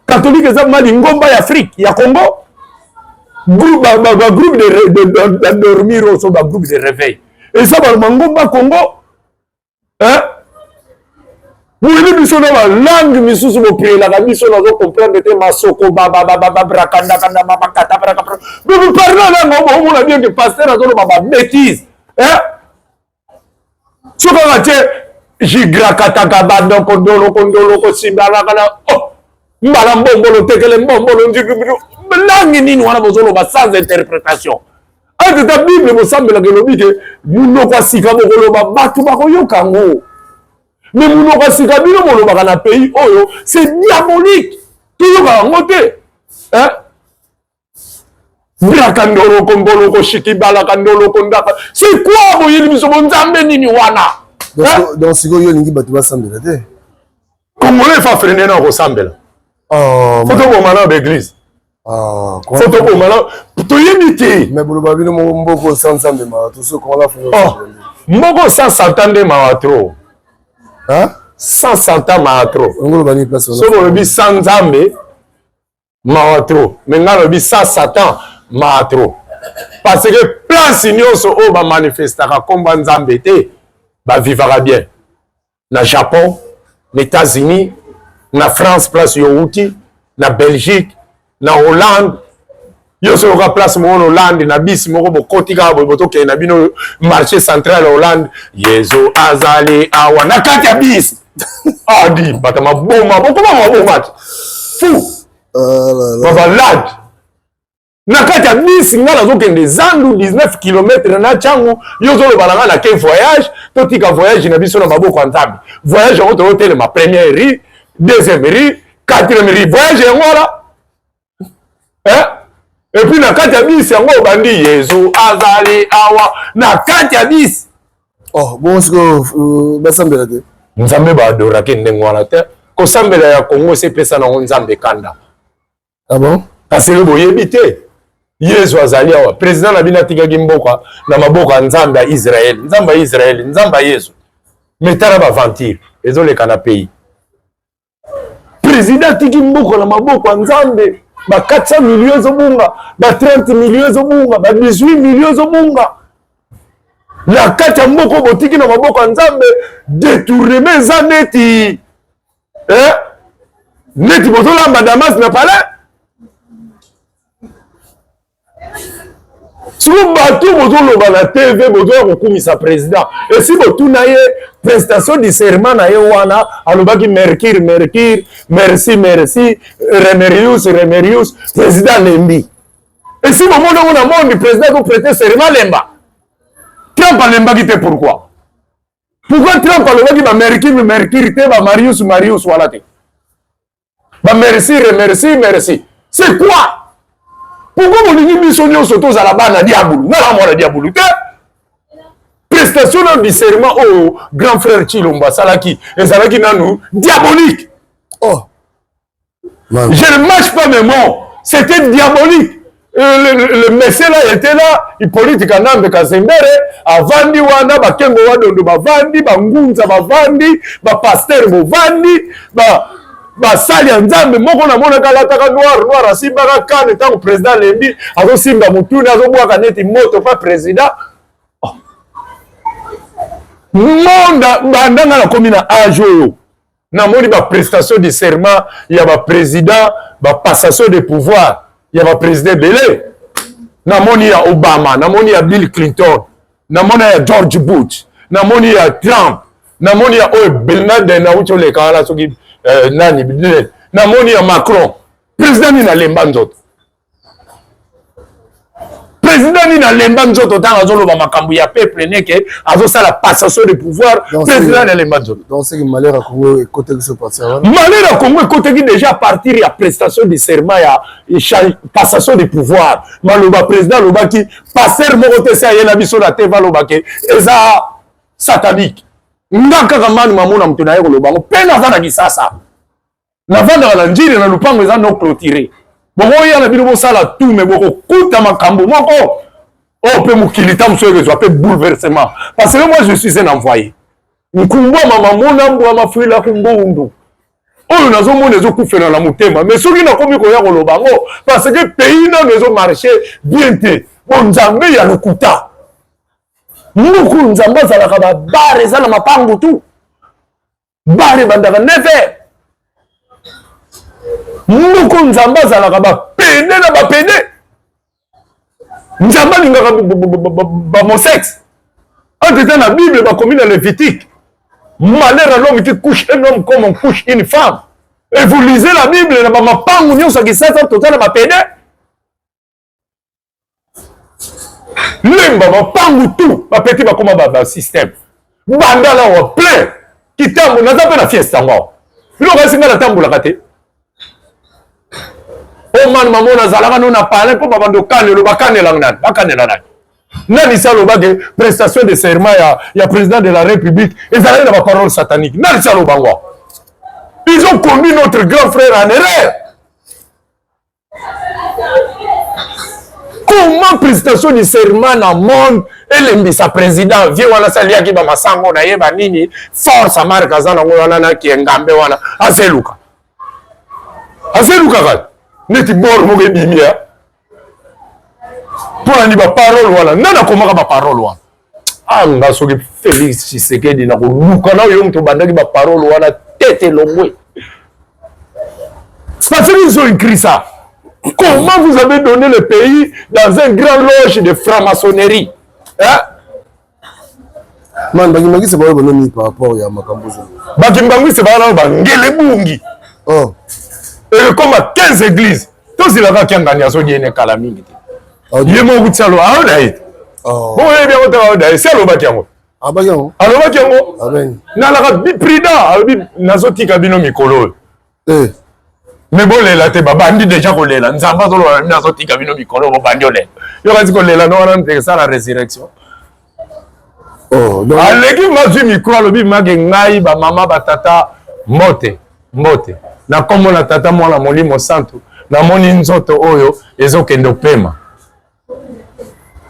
Catholique eza ma lingomba ya Afrique, ya Congo. Bagroupe de dormir oso, bagroupe de réveil eza mangomba Congo. Boyebi biso na balangue misusu boprielaka biso, nazo comprendre te. Masoko bababababrakandakanda babakatabraka, boparle nango, bomona bien ke pasteur azoloba babétise. Soki kaka tie jigrakataka bandoko ndoloko ndoloko simbalaka na oh, mbala mbombolo tekele mbombolo langi nini wana bozoloba sans interprétation. Ata Bible bosambelaka elobi ke monoko ya sika bokoloba, bato bakoyoka yango. Me monoko ya sika bino bolobaka na pays oyo, c'est diabolique, toyokaka yango te. Braka ndoloko mboloko shikibalaka ndoloko ndaka, c'est quoi? Boyeli biso bonzambe nini wana? Donc sikoyo yo olingi bato basambela te? Congolais fa frene na kosambela. Oh, fo toboma na baeglise, fo toboma na toyebi te. Mais boloba bino moko mboko sans Nzambe mawa toso kongola fo. Mboko sans Satan nde mawa trop. Sans Satan mawa trop. Ngoloba nini place? So bolobi sans Nzambe mawa trop, mais ngai nalobi sans Satan mawa trop, parce que place nyonso oyo bamanifestaka nkombo ya Nzambe te, bavivaka bien. Na Japon, na États-Unis, na France place yo outi, na Belgique, na Hollande, yo soki oka place moko na Hollande, na bisi moko bokoti kaka boye, botokende na bino marché central ya Hollande, Yezu azali awa na kati ya bisi. Adi bato maboma, bokoma maboma te fou babalade na kati ya bisi. Ngai nazokende zandu 19 km na Tshangu, yo ozoloba na ngai nake voyage, totika voyage na biso na maboko ya Nzambe. Voyage yango toyotelema première rue, deuxième rue, quatrième rue, voyage yango wana. Et puis na kati ya bisi yango obandi Yezu azali awa na kati ya bisi. Oh, bon, sikoyo basambela te? Nzambe baadoraki ndenge wana te. Kosambela ya Congo esi epesa nango Nzambe kanda. Ah bon? Kasi yo boyebi te Yesu azali awa. Président na bino atikaki mboka na maboko ya Nzambe ya Israel, Nzambe ya Israel, Nzambe ya Yesu. Mais tala baventure ezoleka na pays. Président atiki mboka na maboko ya Nzambe, ba 400 millions ezobunga, ba 30 millions ezobunga, ba 18 millions ezobunga na kati ya mboka. Botiki na maboko ya Nzambe, détournement eza neti eh? Neti bozolamba Damas na palais. Siko bato bozoloba na TV, bozoya kokumisa président, esi botuna ye prestation du serment na ye wana alobaki mercure mercure, merci merci, remerius remerius? Président alembi. Esi bomoni yango na monde, président azoprêter serment lemba? Trump alembaki te, pourquoi? Pourquoi Trump alobaki ba Mercure Mercure te ba Marius Marius wana te? Ba merci remercie merci. C'est quoi? Pourquoi bolingi biso nyonso tozala bana diabulu? Nga na mwana diabulu te. Prestation na discernement oyo grand frère Tshilombo asalaki ezalaki nanu diabolique. Oh. Je ne mâche pas mes mots. C'était diabolique. Euh, le, le, le monsieur là était là, Hippolyte Kanambe Kazembere, avandi wana, bakengo wadondo bavandi, bangunza bavandi, ba pasteur bovandi, ba basali ya nzambe moko namonaka alataka noir noir asimbaka kane ntango président alembi azosimba motuni azobwaka neti moto pa président oh. Monde banda nga nakomi na age oyo Namoni ba prestation de serment ya ba president, ba passation de pouvoir ya ba president ebele. Namoni ya Obama, namoni ya Bill Clinton, namoni ya George Bush, namoni ya Trump, namoni ya oyo Ben Laden awuti oleka wana soki eh, nani namoni ya Macron. President nini alemba nzoto? Président nini alemba nzoto ntango azoloba makambo ya peuple neke azosala passation de pouvoir? Président nini alemba nzoto? Malheur ya Congo ekotaki partir Malheur ya Congo ekotaki déjà à partir ya prestation de serment ya passation de pouvoir. Maloba président alobaki, pasteur moko te se ayela biso na te balobake eza satanique. Nga kaka manu mamona moto na ye koloba yango mpe naza na Kisasa, navandaka na Njili na lupango eza non clôturé. Bokoya na bino bosala tout, me bokokuta makambo moko oyo mpe mokili ta mosusu ekozwa mpe bouleversement, parce que moi je suis un envoyé. Nkumbwa mama mona mbwa mafuila kumbundu oyo nazomona ezokufela na motema, mais soki nakomi koya koloba yango parce que pays nano ezomarche bien te. Bonzambe ya lokuta mbuku nzambe azalaka babare eza na mapangu tu Bar ebandaka 9 heures. Moko nzambe azalaka bapede na bapede. Nzambe alingaka bamosexe. Entre temps na Bible bakomi na Lévitique. Malheur à l'homme qui couche un homme comme on couche une femme. Et vous lisez la Bible na bamapangu nyonso ya Kisasa toza na bapede. Lemba mapangu tout bapeti bakoma ba système bandala wa plein kitambo naza mpe na fiesta yango awa biloko esi ngai natambolaka te. Oman mamo nazalaka no na palin mpo babando kanelo bakanela nani bakanela nani nani si alobake prestation de serment ya président de la république ezalaki na baparole satanique nani si aloba ngo. Ils ont conduit notre grand frère en erreur. Comment prestation du serment na monde elembisa président vie wana saliaki ba masango na ye ba nini force amarka aza nango wana na kiengambe wana azeluka azeluka kaka neti bor moko ebimi ya mpo na nini baparole wana nani akomaka baparole wana? Ah, nga soki Félix Tshisekedi na koluka na yo moto obandaki baparole wana tete elongwe parce qu'ils ont écrit ça. Comment vous avez donné le pays dans un grand loge de franc-maçonnerie, hein? Man, bakimbangisi baoyo banoni par rapport ya makambo ozo. Bakimbangisi baa nano bangele bungi. Oh. Ekoma 15 églises. Tozilaka kiangani azodiene kala mingi te. Ye moko kuti alo aoda ye te. Boyebi yango te aoda ye. Si alobaki yango. Alobaki yango. Alobaki yango. Nalaka prudent alobi nazotika bino mikolo oyo. Eh. Me bolela te babandi deja kolela nzambe azoloba bino azotika bino mikolo bobandi olela yo kasi kolela no wana nte esala résurrection. Oh, aleki mazwi mikro alobi make ngai bamama batata mbote mbote na nkombo na tata mwana molimo santu namoni nzoto oyo ezokende opema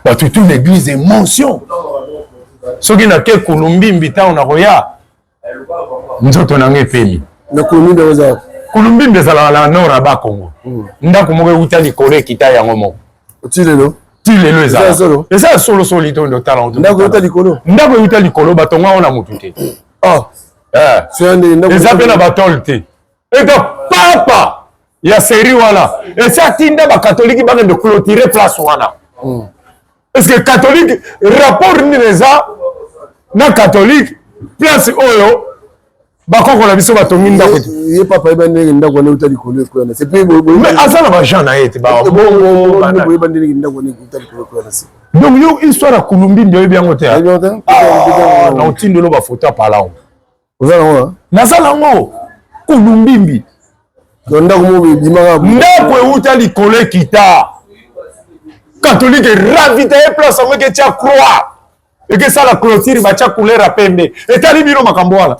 bato tout l'église émotion soki nake kulumbimbi ntango nakoya nzoto na ngai epemi. Na kulumbimbi eza kulumbimbi ezalaka na nord ya Bakongo. Ndako moko euta likolo ekita yango moko ti lelo ti lelo ezala eza solo solo to ndo tala ndako euta likolo ndako euta likolo batonga yango na motu te. Oh. Eza mpe na batole te eta papa ya seri wana esi atinda bakatoliki bakende clôturer place wana. Est ce que catholique rapport nini eza na catholique place oyo? Bakoko na biso batongi ndako te. Ye papa yeba ndenge ndako wana euta likolo ekwea na se. Mais aza na bajean na ye te babongo yeba ndenge ndako wana euta likolo ekwea na se. Donc yo histoire ya Kulumbimbi oyebi yango te? Ah, na otindelo bafoto ya palango. Oza nango? Naza nango. Kulumbimbi. Donc ndako moko ebimaka. Ndako euta likolo ekita. Catholique ravitaye place yango eketia croix. Ekesala clôture batia couleur ya pembe. Etali bino makambo wana.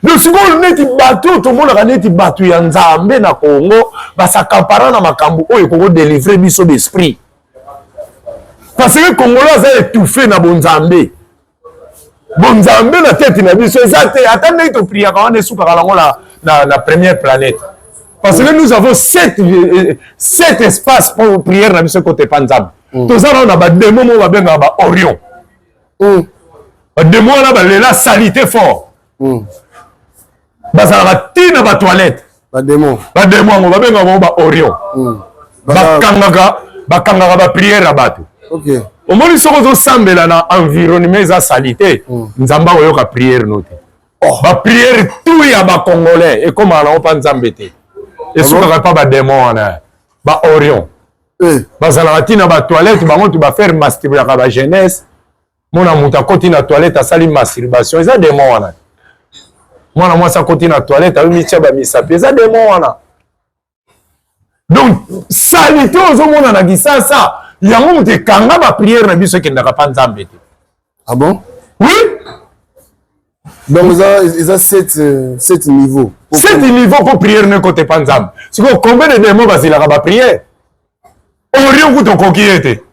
Donc sikoyo neti bato oyo tomonaka neti bato ya Nzambe na Congo basakampara na makambo oyo ekoko delivrer biso d'esprit. Parce que Congolais aza étouffé na bonzambe. Bonzambe na tete na biso eza te ata ndenge topriaka wana esukaka nango na, na, na première planète. Parce que nous avons sept espaces pour prière na biso ekote pa Nzambe. Toza nano na bademo moko babengaka ba Orion. Bademo wana balela salite fort. Bazalaka ti na batoilette. Bademo. Bademo yango babengaka bango ba Orion. Bakangaka bakangaka ba prière ya bato. Okay. Omoni soki ozosambela na environnement eza salite, Nzambe akoyoka prière no te. Oh. Ba prière tout ya ba congolais ekomaka nango pa Nzambe te. Esukaka pa ba démon wana, ba Orion. Bazalaka ti na ba toilette bango tu ba faire masturbaka ba jeunesse. Mona moto akoti na toilette asali masturbation eza démon wana. Mwana mwasi akoti na toilette ayomitia ba misapi eza démon wana. Donc salite ozomona na Kisasa yango moto ekanga ba prière na biso ekendaka pa Nzambe te. Ah bon? Oui. Donc eza 7 niveau. 7 niveau po prière ne kote pa Nzambe. Sikoyo combien de démons bazelaka ba prière? Orion kutu okoki ye te.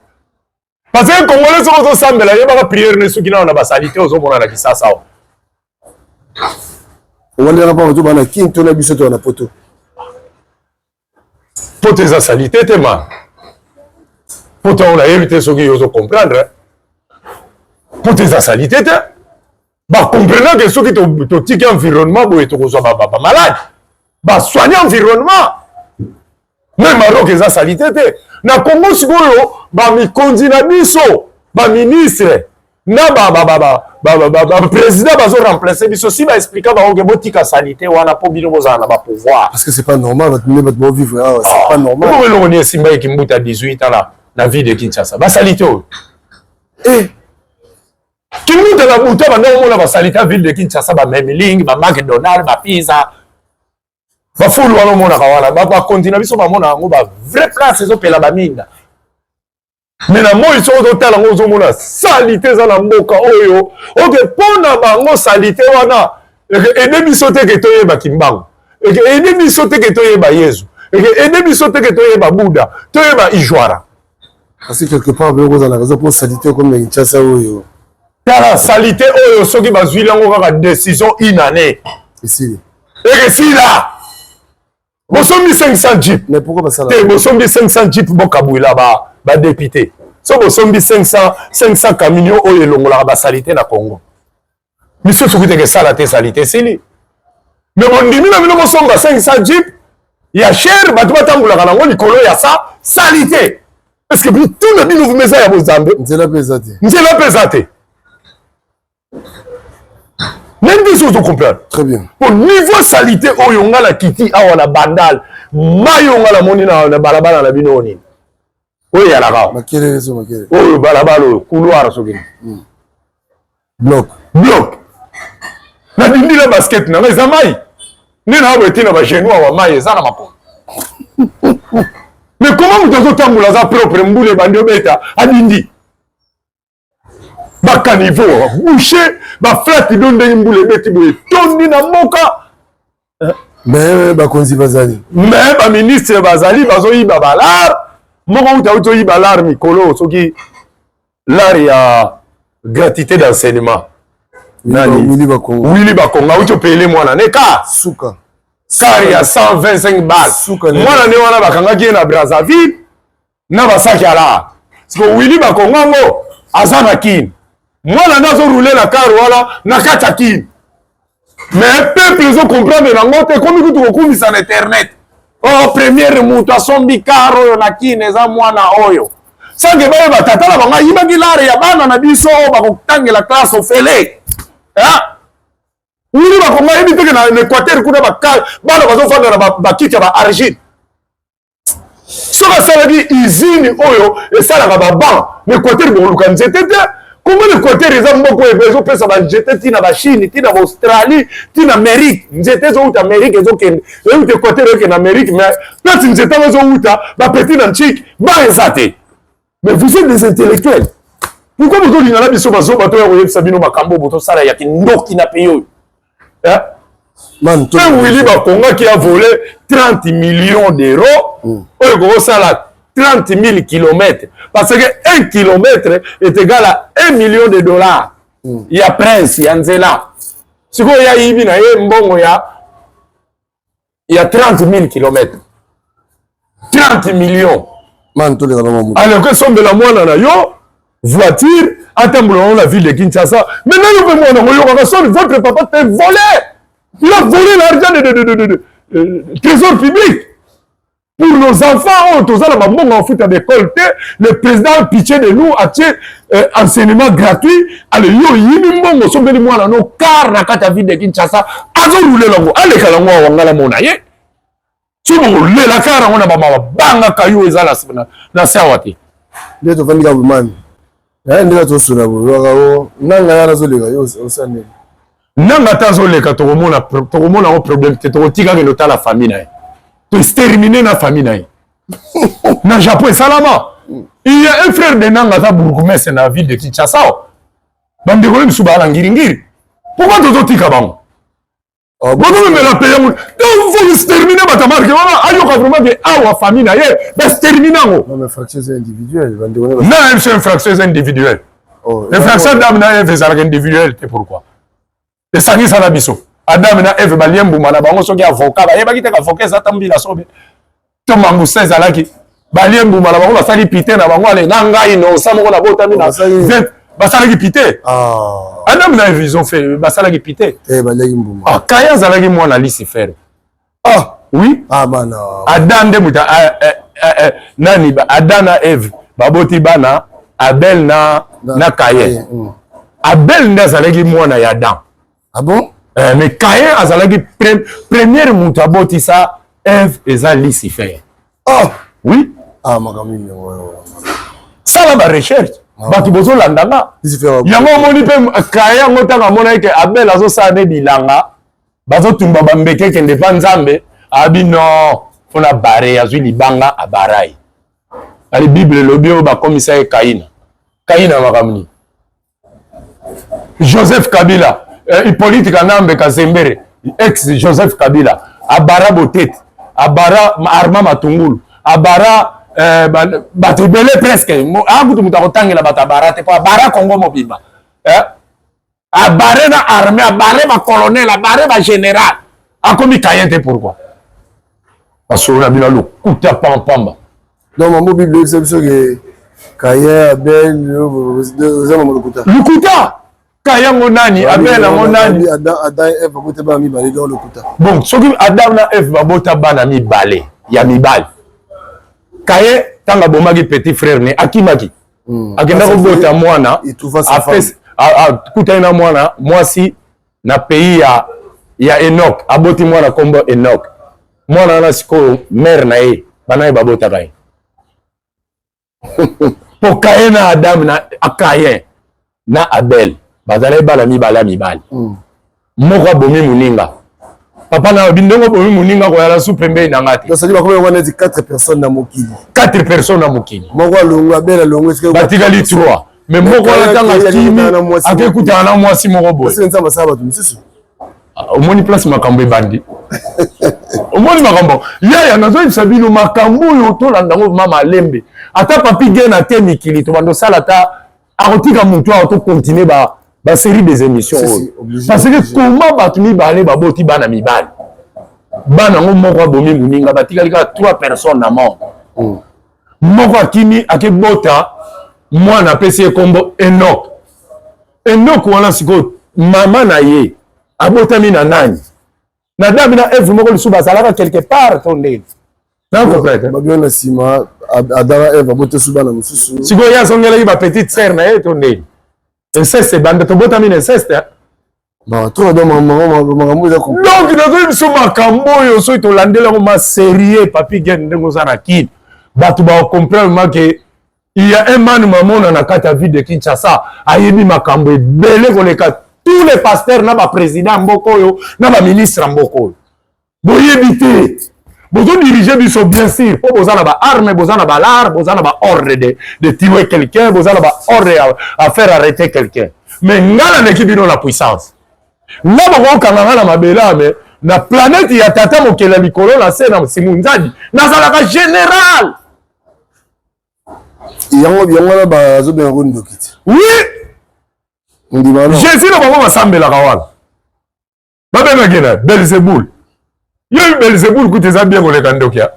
Parce que Congolais soki ozosambela yebaka prière ne soki nano na basalite ozomona na Kisasa awa. Owandaka mpa bato bana kin to na biso to na poto. Poto eza salite te ma. Poto yango nayebi te soki yo ozo comprendre. Poto eza salite te. Ba comprendre que soki totiki environnement boye tokozwa ba malade. Ba soigner environnement. Mais Maroc eza salite te. Na Congo sikoyo ba mikonzi na biso, ba ministre na ba ba ba ba ba ba ba président bazo remplacer biso si ba expliquer bango que botika salite wana po bino bozala na ba pouvoir. Parce que c'est pas normal bato nde bato bao vivre awa, c'est pas normal. Bongo eloko nini esimbaki Kimbuta 18 ans na na ville de Kinshasa? Ba salite oyo. Eh Kimbuta na buta banda komona ba salite ya ville de Kinshasa, ba Memling, ba McDonald, ba pizza. Bafulu wana omonaka wana bakonzi na biso bamona yango ba vrai place ezopela baminda me na moi soki ozotala yango ozomona salite eza na mboka oyo oke mpo na bango salite wana ede biso te ke toyeba kimbangu eke ede biso te ke toyeba yezu eke ede biso te ke toyeba buda toyeba ijwara. Parce que quelque part biloko ozala raison mpo salite okomi na Kinshasa oyo. Tala salite oyo soki bazwili yango kaka decision une année esili ekesila. Bosombi 500 jeep. Mais pourquoi basala? Te bosombi 500 jeep bokabwila ba ba député. So bosombi 500 500 camion oyo elongolaka ba salite na Congo. Misusu kutu ekesala te salite esili. Mais bondimi na bino bosomba 500 jeep ya cher bato batambolaka nango likolo ya sa salite. Est-ce que mitu na bino vumeza ya bozambe? Nzela mpe eza te. Nzela mpe eza te. Même biso ozo comprendre. Très bien. Au niveau salité oyo nga na kiti awa na bandal, mayo nga na moni na balabala na bino nini? Oyo eyalaka. Makelele so makelele. Oyo balabala oyo couloir soki. Bloc. Bloc. Na dindi na basket na nga eza mai. Nde na boye na ba genoux awa mai eza na makolo. Mais comment moto azotambola aza propre mbula ebandi obeta adindi. Ba caniveau bouché ba flat do ndenge mbula ebeti boye etondi na mboka. Mais bakonzi bazali. Mais ba ministre bazali bazoyiba ba lar moko uta uta oyiba lar mikolo soki lar ya gratuité d'enseignement. Nani? Willy Bakonga. Willy Bakonga uti opele mwana ne ka suka car ya 125 balles. Mwana ne wana bakangaki ye na Brazzaville na basaki ya lar. Siko Willy Bakonga ngo aza na Kin. Mwana nde azo rouler na car wana na kati ya Kin. Mais peuple ezo comprendre nango te, ekomi kutu kokumisa na internet. Oh, première moto asombi car oyo na Kin eza mwana oyo. Sans que bayeba tata na bango ayibaki lar ya bana na biso oyo bakotangela classe ofele. Hein? Wili bakonga yebi te ke na Equateur kuna bana bazofanda na bakiti ya ba argile. Soki asalaki usine oyo esalaka ba banc na Equateur bokoluka nzete te. Kongo na Equateur eza mboka oyo ezopesa ba nzete ti na ba Chine, ti na ba Australie, ti na Amerique. Nzete ezowuta Amerique ezokende, euta Equateur ekende Amerique, mais place nzete yango ezowuta ba petit na ntchik ba eza te. Mais vous êtes des intellectuels. Pourquoi bozolinga na biso bazoba toya koyebisa bino makambo bozosala ya kindoki na pays oyo? Hein? Mpe Willy Bakonga qui a volé 30 millions d'euros mm. oyo ekokosala 30 000 kilomètres parce que 1 kilomètre est égal à 1 million de dollars mm. ya prince ya nzela sikoyo ya yibi na ye mbongo ya ya 30 000 kilomètres 30 millions alors esombela mwana na yo voiture atambola yango na ville de Kinshasa mais nayo mpe mwana yango oyokaka soni votre papa te volé il a volé l'argent de, de, de, de, de, de trésor public pour nos enfants oyo toza na bambongo ya kofuta baekole te le président pitié de nous atie euh, enseignement gratuit ale yo oyibi mbongo osombeli mwana no car na kati ya ville de Kinshasa azorulela yango aleka yango awa ngai namona ye soki bokolela kar yango na bamama bangaka yo eza na se awa te nde tofandi kaka bomani naye ndenge tosola boyaka o nanga ya nazoleka yo osala ndenge nanga ata azoleka tokomona tokomona yango problème te tokotika kende otala famille na ye toextermine na famille na ye na japon esalama il y a un frère de nanga aza bourgmestre na ville de kinshasa bandeko ye mosusu baa na ngiringiri pourquoi tozotika bango ah, bokomemela pe yango faut exterminer bato ya marke wana ayoka vraiment ke awa famille na ye baextermine yango na biso infraction eza individuelle oh, infraction adam na eve ezalaka individuelle te pourquoi esangisa na biso adam na eve balie mbuma na bango soki avocat bayebaki te avocat eza ta mbila sobe to mangusa ezalaki balie mbuma na bango basali pite na bango ale na ngai nosa moko nabotami na basalaki pite ah. adam na eve ils ont fait basalaki pite eh, baliaki mbuma ah, kaye azalaki mwana lucifer ah oui ah, bana adam nde moto eh, eh, eh, nani adam na eve baboti bana abel na, na kaye mm. abel nde azalaki mwana ya adam Ah bon? Eh, mais Caïn azalaki pre, première moto abotisa Ève eza Lucifer. Oh! Oui. Ah, makambo nini yango? Sala ba recherche. Ah. Bato bozolanda nga. Yango omoni mpe Caïn yango ntango amonaki ke Abel azosala nde bilanga, bazotumba bambeke ekende mpa Nzambe, abi non, mpo na bare azwi libanga abarai. Ali Bible elobi oyo bakomisa ye Kaina. Kaina makambo nini? Joseph Kabila, euh, Hippolyte Kanambe Kazembere, ex Joseph Kabila, abara Botete, abara Armand Matungulu, abara euh, bato ebele presque akutu moto akotangela bato abara te mpo abara Congo mobimba eh? abare na armée abare bacolonel abare bagénéral akomi kayen te pourquoi masolo na bino lokuta pampamba Donc mambo bible oyebisa biso ke Caïn, Abel, oza mambo lokuta. Lokuta. Caïn yango nani, Abel yango nani? Adam, Adam et Ève babota bana mibale donc lokuta. Bon, soki Adam na Ève babota bana mibale ya mibali. Caïn ntango abomaki petit frère ne akimaki. Hmm. Akenda kobota mwana, akutani na mwana mwasi na pays ya ya Enoch aboti mwana kombo Enoch mwana wana sikoyo mère na ye bana ye babotaka ye po Caïn na Adam na Caïn na Abel bazalaki bana mibale ya mibali mm. moko abomi moninga papa na alobi ndenge obomi moninga koyala su pembeni na nga te sadi bakomi yango neti 4 personnes na mokili 4 personnes na mokili moko alongwe Abel alongwe batikali 3 mais moko wana ntango akimi akekutana na mwasi moko boye nzambe asala bato mosusu ah, omoni place makambo ebandi omoni makambo yaya nazoyebisa bino makambo oyo tolanda yango mama alembe ata papi gen ate mikili tobanda osala ata akotika motu awa tocontinue ba ba série des émissions oyo parce que comment bato mibale baboti bana mibali bana yango moko abomi moninga batikali kaka trois personnes na monde mm. Moko akimi ake bota mwana apesi ye kombo Enoch. Enoch wana sikoyo mama na ye abotami na nani? Na Adam na Eve moko lisusu bazalaka quelque part to ndenge. Na comprendre. Babio na sima Adam na Eve abotisi bana mosusu. Sikoyo ye azongelaki ba petite sœur na ye to ndenge. Inceste ebanda tobotami na inceste. Donc nazoyi biso makambo oyo soki tolandeli yango ma sérieux papi gen ndenge oza na kini bato bacomprendre ma ke il y a un man mamona na kati ya ville de Kinshasa ayebi makambo ebele koleka tous les pasteurs na baprésident ya mboka oyo na baministre ya mboka oyo boyebi te. Bozodirige biso bien sûr mpo boza na baarme, boza na balar, boza na baordre de tuer quelqu'un, boza na baordre ya à faire arrêter quelqu'un, mais nga naleki bino na puissance. Nga bokokanga nga na mabele ame na planète ya tata mokeli ya likolo na se na simunzadi nazalaka général. Yango yango wana bazobenga ko ndoki te. Oui, Jésus na bango basambelaka wana babengaki na Belzebul. Yo Belzebul kutu eza bien koleka ndoki ya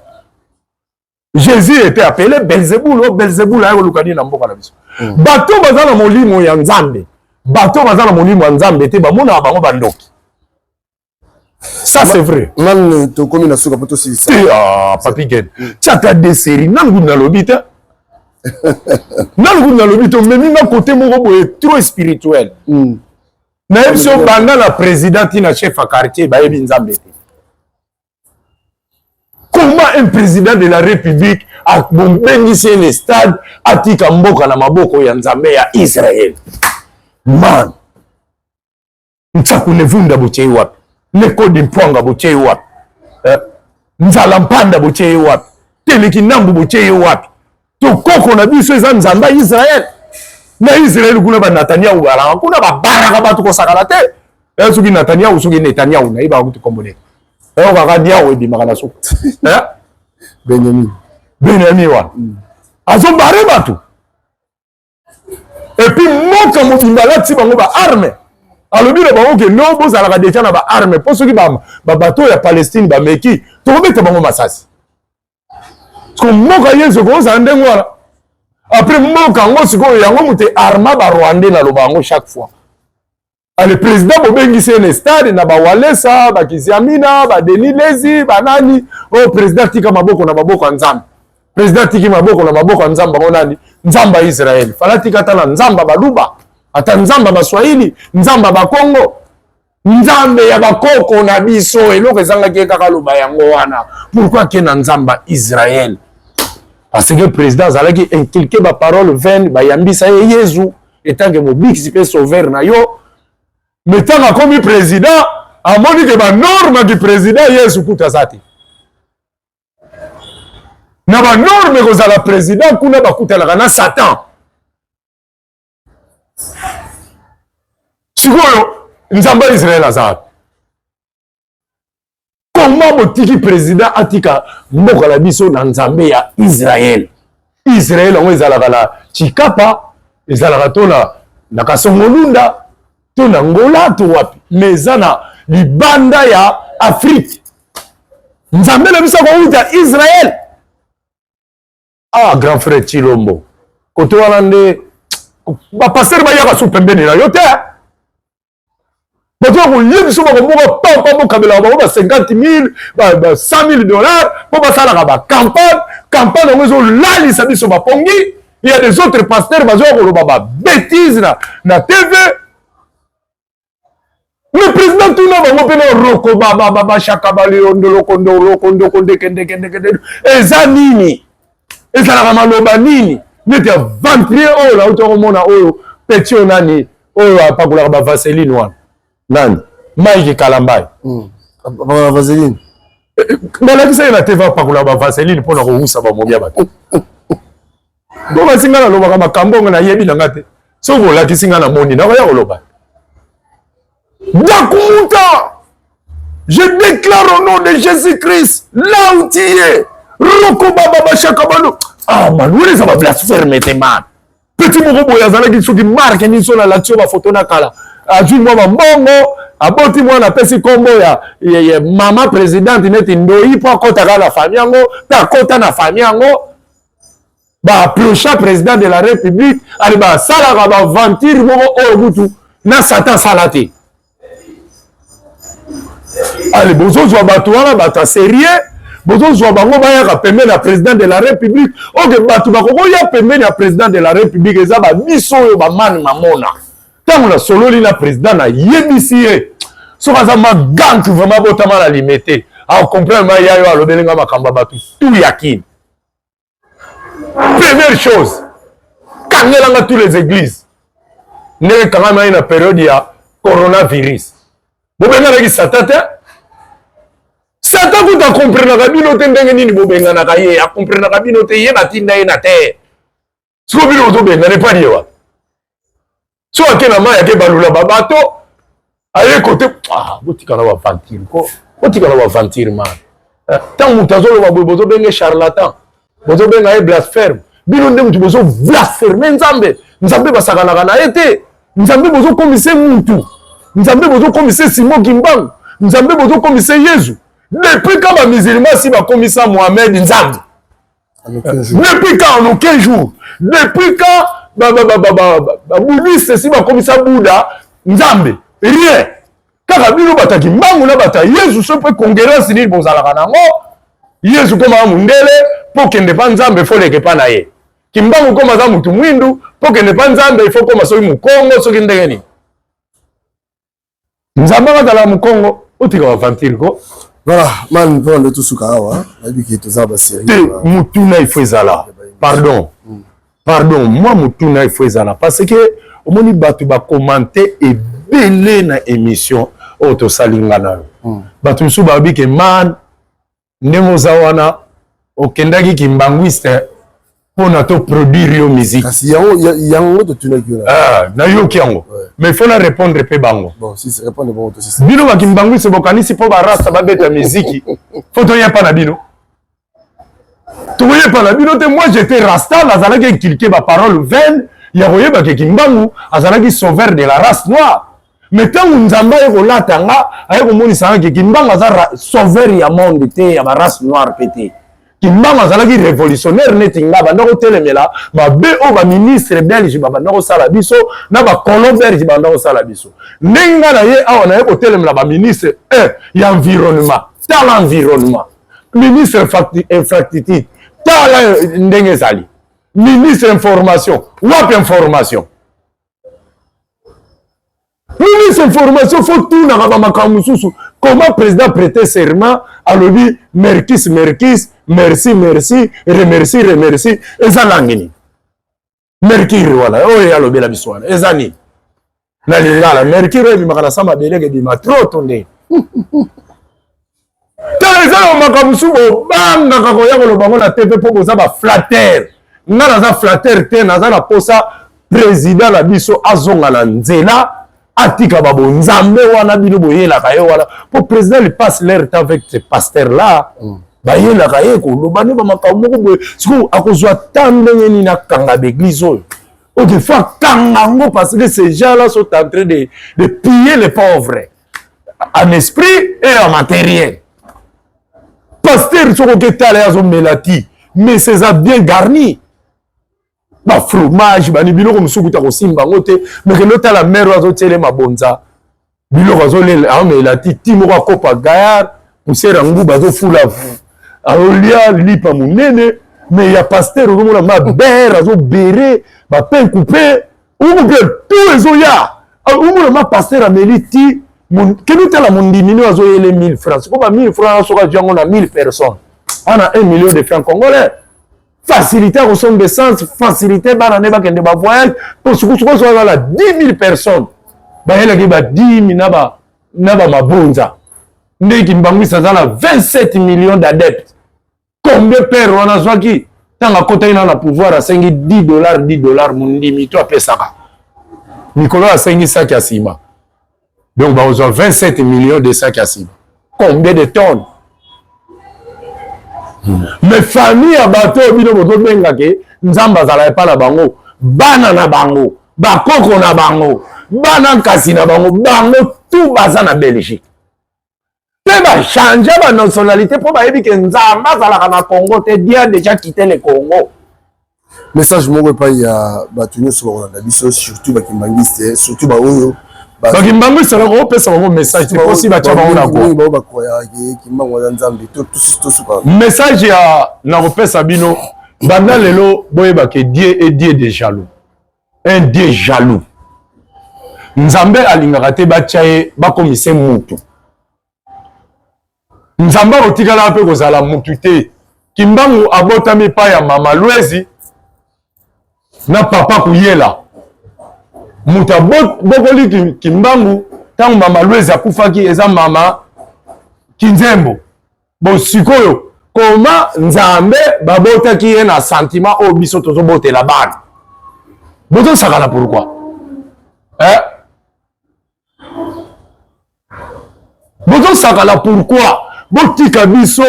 Jésus était appelé Belzebul. O Belzebul aye koluka nini na mboka na biso? Bato baza na molimo ya Nzambe, bato baza na molimo ya Nzambe te, bamonaka bango bandoki. Ça c'est vrai. Nanu tokomi na suka po tosilisa. Ah, Papi Gen, tiaka de série nanu kutu nalobi te, nanu kutu nalobi te. Omemi nga kote moko boye trop spirituel. Nayebi so banda na président ti na chef ya quartier bayebi Nzambe te. Comment un président de la république abongisi ye na stade, atika mboka na maboko ya Nzambe ya Israel? Man, Ntsaku Nevunda botie ye wapi? Nekodi Mpwanga botie ye wapi? Nzala Mpanda botie ye wapi? Teleki Ndambu botie ye wapi? Tokoko na biso eza Nzambe ya Israel. Na Israel kuna ba Netanyahu balaka kuna, babaraka bato kosakana te. Soki Netanyahu, soki Netanyahu, nayebaka kutu kombo nini. Kaka niawu ebimaka na suka. Benjamin. Benjamin wana azobare bato et puis mboka mobimba alati bango ba arme. Alobi na bango ke no, bozalaka deja na ba arme mpo soki babato ya Palestine bameki, tokobeta bango masasi. Parce mboka Yesu ekozala ndenge wana. Après mboka yango sikoyo, yango moto arma barwandais. Naloba yango chaque fois. Ale président bobengisi ye na stade na bawalesa, bakiziamina, badenis lezi, banani oyo. Président atika maboko na maboko ya Nzambe. Président atiki maboko na maboko ya Nzambe yango nani? Nzambe ya Israele. Fala atika ata na Nzambe ya Baluba, ata Nzambe ya Baswahili, Nzambe ya Bakongo, Nzambe ya bakoko na biso. Eloko ezangaki ye kaka aloba yango wana. Pourquoi ake na Nzambe ya Israele? Parce que président azalaki inculqué baparole vaine, bayambisa ye Yezu etanke mobikisi mpe sauveur na yo. Me ntango akomi président, amoni ke banorme du président Yesu kutu aza te na banorme. Kozala président kuna bakutanaka na Satan. Sikoyo Nzambe ya Israele aza wapi? Comment botiki président atika mboka na biso na Nzambe ya Israel? Israel yango ezalaka na Chikapa, ezalaka to na Kasongolunda, to na Ngola, to wapi, mais eza na libanda ya Afrique. Nzambe na biso akouta Israel. Ah, grand frère Chilombo, kote wana nde bapasteur bayaka su pembeni na yo te. Bato ya kolie biso bakomboka pampa, bokabelaka bango ba 50 000, ba 100 000 dollars mpo basalaka bacampagne. Campagne yango ezolalisa biso bapongi. Il y a des autres pasteurs bazoya koloba babétise na TV. Le président tuna bango mpe na roko bashaka baleondolokondolokondokondekendekendekende eza nini, ezalaka maloba nini neti ya ventrier oyo nauti komona oyo petit oyo nani oyo apakolaka bavaseline wana nani, Mike Kalambai. Apakolaka vaseline? Balakisa ye na TV apakolaka bavaseline mpona kowusa bamomi ya bato. Bokasi nga nalobaka makambo ngo nayebi na nga te. Soki bolakisi nga na moni, nakoya koloba. Dakumuta, je déclare au nom de Jésus-Christ, là où tu es, Roko Baba Bashaka Balo. Ah man, wana eza bablasphème te man. Petit moko boye azalaki soki marke nini so nalakisi yo bafoto na kala. Azwi mwa bambongo, aboti mwana, apesi nkombo ya mama présidente neti ndoi mpo akɔtaka na famille yango mpe akɔta na famille yango. Baapprocha président de la république ali basalaka baventure moko oyo kutu na Satan asala te. Ale bozozwa bato wana, bato ya sérieux, bozozwa bango bayaka pembeni ya président de la république. Oke bato bakokoya pembeni ya président de la république eza babiso oyo bamani mamona. Ntango nasololi na président, nayebisi ye soki aza magantu vraiment botama na limete, acomprendre ma yayo alobeli nga makambo ya bato tu ya kini. Première chose, kangelanga tous les églises ndenge ekangami na période ya coronavirus. Bobenganaki Satan te. Satan kutu akomprenaka bino te. Ndenge nini bobenganaka ye? Akomprenaka bino te. Ye batinda ye na terre. Sikoyo bino bozobengana epani ye wapi? So ake na mai, ake balula babato, aye kote. Ah, botika na baventure ko, botika na baventure man. Ntango moto azoloba boye, bozobenga charlatan, bozobenga ye blasphème. Bino nde moto bozo blasphème Nzambe. Nzambe basakanaka na ye te. Nzambe bozokomise mutu, Nzambe bozokomise Simo Kimbangu, Nzambe bozokomise Yezu. Depuis ka bamusulman si bakomisa Mohamed Nzambe, depuis quand? En aucun jour. Depuis quand babouddhiste si bakomisa Bouddha Nzambe? Rien. Kaka bino bato ya Kimbangu na bato ya Yezu. So mpe congérence nini bozalaka nango? Yezu koma mondele, mpo kende mpa Nzambe fo leke mpa na ye. Kimbangu koma aza motu mwindu, mpo kende mpa Nzambe ifo koma soki mokongo, soki ndenge nini. Nzambe akazala mokongo? Otika bavantire ko. Voilà man, mpona nde tosuka awa, nayebi ke toza baserie te. Motuna ifo ezala, pardon, pardon, mwa motuna ifo ezala, parce que omoni bato bakomante ebele na émission oyo tosali nga na yo. Bato mosusu balobi ke man, ndenge oza wana, okendaki kimbanguiste mpona to produire yo musique. Kasi yango yango totunaki yo. Ah, nayoki yango, mais faut na répondre mpe bango. Bon, si c'est répondre bango, tosisi. Bino bakimbangwiste bokanisi mpo barasta babeta miziki fo toyepa na bino? Tokoyepa na bino te. Moi j'étais rasta, nazalaki inculqué baparole vaine ya koyeba ke Kimbangu azalaki sauveur de la race noire. Mais ntango Nzambe aye kolata nga, aye komonisa nga ke Kimbangu aza sauveur ya monde te, ya barace noire mpe te. Kimbangu azalaki révolutionnaire neti nga, banda kotelemela mabe oyo baministre belge babanda kosala biso na bacolon belge babanda kosala biso. Ndenge nga na ye awa naye kotelemela baministre 1 ya environnement, tala environnement, ministre infrastructure, tala ndenge ezali, ministre information, wapi information? Ministre information, fo tunaka bamakambo mosusu. Comment président prêter serment, alobi merkis merkis, merci merci, remercie remercie, eza langi nini? Mercure wana oyo alobela biso wana eza nini na lingala? Mercure oyo ebimaka na sa mabeleke, ebima trop to ndenge tala. Eza na makambo mosusu bobangaka koya koloba ngo na TV mpo boza baflatter. Nga naza flatter te. Naza na posa président na biso azonga na nzela, atika babonzambe wana bino boyelaka ye wana, mpo président il passe leur temps avec ce pasteur là. Bayelaka ye koloba nde bamakambo moko boye. Sikoyo akozwa ta ndenge nini akanga baeglise oyo? Ok, faut akanga yango, parce que ces gens là sont en train de piller les pauvres en esprit et en matériel. Pasteur soki oketala ye azomela ti, mais c'est bien garni, bafromage bani, biloko mosusu kuta kosimba yango te. Mais kende otala mare oyo azotiele mabonza, biloko azolela, aomela ti ti moko akopa gayard, poussière ya nguba, azofula, azolia lipa monene. Mais ya pasteur ozomona mabere azobere, bapain coupe, okompe tout ezoya. Omona ma pasteur ameli ti. Kende otala mondimi no azoyele 1000 francs. Siko ba 1000 francs, soki azwi yango na 1000 personnes, ana 1 million de francs congolais, facilité ya kosomba essence, facilité bana nde bakende bavoyage. Po sukusuku oso azala 10 000 personnes bayelaki badimi na bamabonza. Nde Kimbangwisi aza na 27 millions d'adeptes. Combien père wana azwaki ntango akotaki na na pouvoir? Asengi 10 dollar, 10 dollar, mondimi to apesaka mikolo, asengi saki ya nsima. Donc bakozwa 27 millions de saki ya nsima, combien de tonnes? Mais famille ya bato oyo bino bozobengake Nzambe azala epa na bango, bana na bango, bakoko na bango, bana nkasi na bango, bango tu baza na Belgique mpe bachange banationalité mpo bayebi ke Nzambe azalaka na Congo te. Dieu a déjà quitté le Congo. Message moko epai ya bato nyonso bakolanda biso, surtout bakimbangiste, surtout baoyo Bakimbangiste, nakopesa bango message te mposi batya bango na bao bakroyaka Kimbangu aza Nzambe. Tosuka. Message ya nakopesa bino, banda lelo boyeba ke Dieu est Dieu de jaloux, un Dieu jaloux. Nzambe alingaka te batya ye bakomise mutu. Nzambe akotikala mpe kozala mutu te. Kimbangu abotami epai ya mama Lwezi na papa Kuyela. Moto abokoli Kimbangu ntango mama Lwezi akufaki eza mama Kinzembo. Bon sikoyo koma Nzambe babotaki ye na sentiment oyo biso tozobotela bana. Bozosakana pourquoi? Eh? Bozosakana pourquoi? Botika biso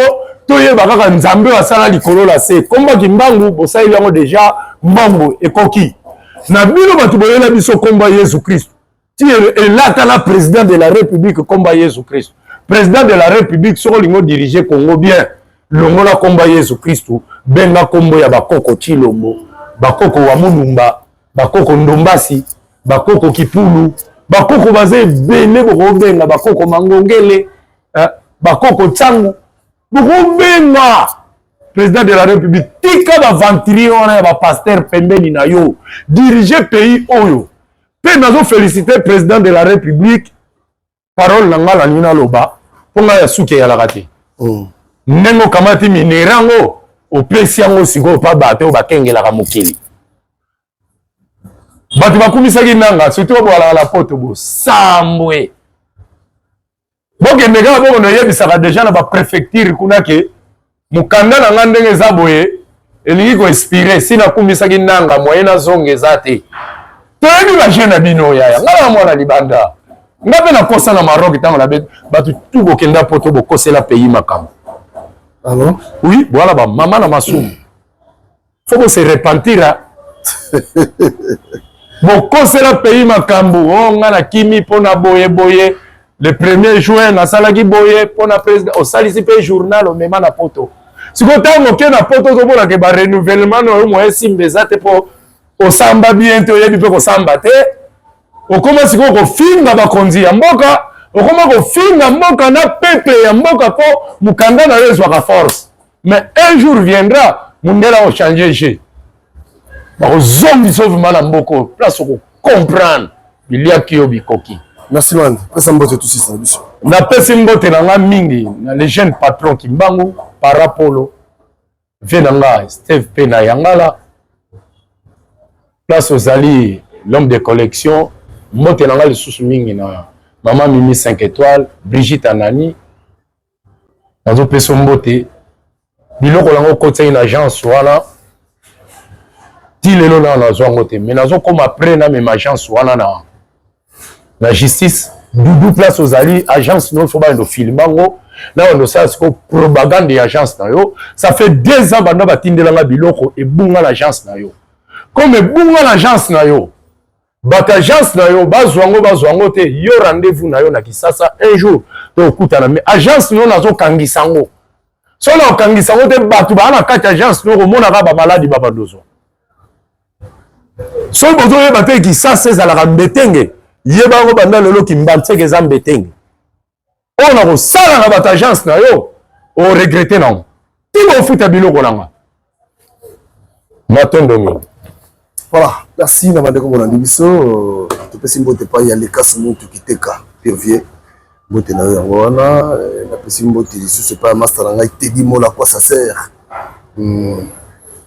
toyeba kaka Nzambe oyo asala likolo na se. Komba Kimbangu bosaleli yango deja mbongo ekoki. Na bino bato boyela biso komba Yesu Kristo. Ti elata na président de la République komba Yesu Kristo. Président de la République soki olingi odirige Congo bien, longola komba Yesu Kristo, benga kombo ya bakoko Tshilombo, bakoko wa Mulumba, bakoko Ndombasi, bakoko Kipulu, bakoko baza ebele bokobenga bakoko Mangongele, eh, bakoko Tsangu, bokobenga président de la République. Tika baventurier wana ya bapasteur pembeni na yo, dirige pays oyo. Mpe nazo féliciter président de la République, parole na ngai nalingi naloba mpo ngai ya suki eyalaka te. Ndenge okamati minere yango opesi yango sikoyo mpa bato oyo bakengelaka mokili. Bato bakumisaki nanga, surtout oyo boalaka na poto, bosambwe bokende kaka bokono eyebisaka deja na baprefecture kuna ke mokanda na ngai ndenge eza boye elingi koexpire, si nakumisaki nanga moye nazonga eza te. Toyebi bajeune na bino yaya, ngai na mwana libanda, ngai mpe nakosa na Maroc ntango na bato tu bokenda poto bokosela pays makambo. Alors? Oui, bwala ba mama na masumu. Faut ko se repentir. Bokosela pays makambo. Oh nga na kimi pona boye boye. Le 1er juin nasalaki boye pona président osalisi pe journal omema na poto. Sikoyo ntango oke na poto ozomona ke ba renouvellement na yo moyen simba eza te po osamba bien te, oyebi pe kosamba te. Okoma sikoyo kofinga bakonzi ya mboka, okoma kofinga mboka na peuple ya mboka po mokanda na yo ezwaka force. Mais un jour viendra, mundele ako changer jeu. Bakozongisa yo vraiment na mboka oyo, place oko comprendre biliaki yo bikoki. Merci man, pesa mbote tosisa na biso. Napesi mbote na nga mingi na le jeune patron Kimbangu, Parapolo, vie na nga Steve pe na Yangala. Place ozali l'homme de collection, mbote na nga lisusu mingi na mama Mimi 5 étoiles, Brigitte Anani. Nazopesa mbote biloko nango okotisaki na agence wana ti lelo nano nazwa yango te, mais nazokoma près namema agence wana na justice. Dudu place ozali agence no fo bando filme yango na bando osala sikoyo propagande ya agence na yo. Ça fait 2 ans banda batindelanga biloko ebunga na agence na yo. Comme ebunga na agence na yo, bato agence na yo bazwa yango, bazwa yango te. Yo rendez-vous na yo na Kisasa un jour tokutana, mais agence no nazokangisa yango. So na okangisa yango te, bato baa na kati agence no komonaka bamaladi babandozwa. Soki bozoyeba te Kisasa ezalaka mbetenge, yeba yango banda lelo Kimbanseke eza mbetenge. Oyo na kosala na bato agence na yo oregrete nango ti bofuta biloko nanga. Matondo mingi. Voilà, merci na bandeko bolandi biso. Topesi mbote epai ya Lekas Muntu Kiteka Purvier, mbote na yo yango wana. Napesi mbote lisusu epai ya master na ngai Teddy Mola quoi ça sert.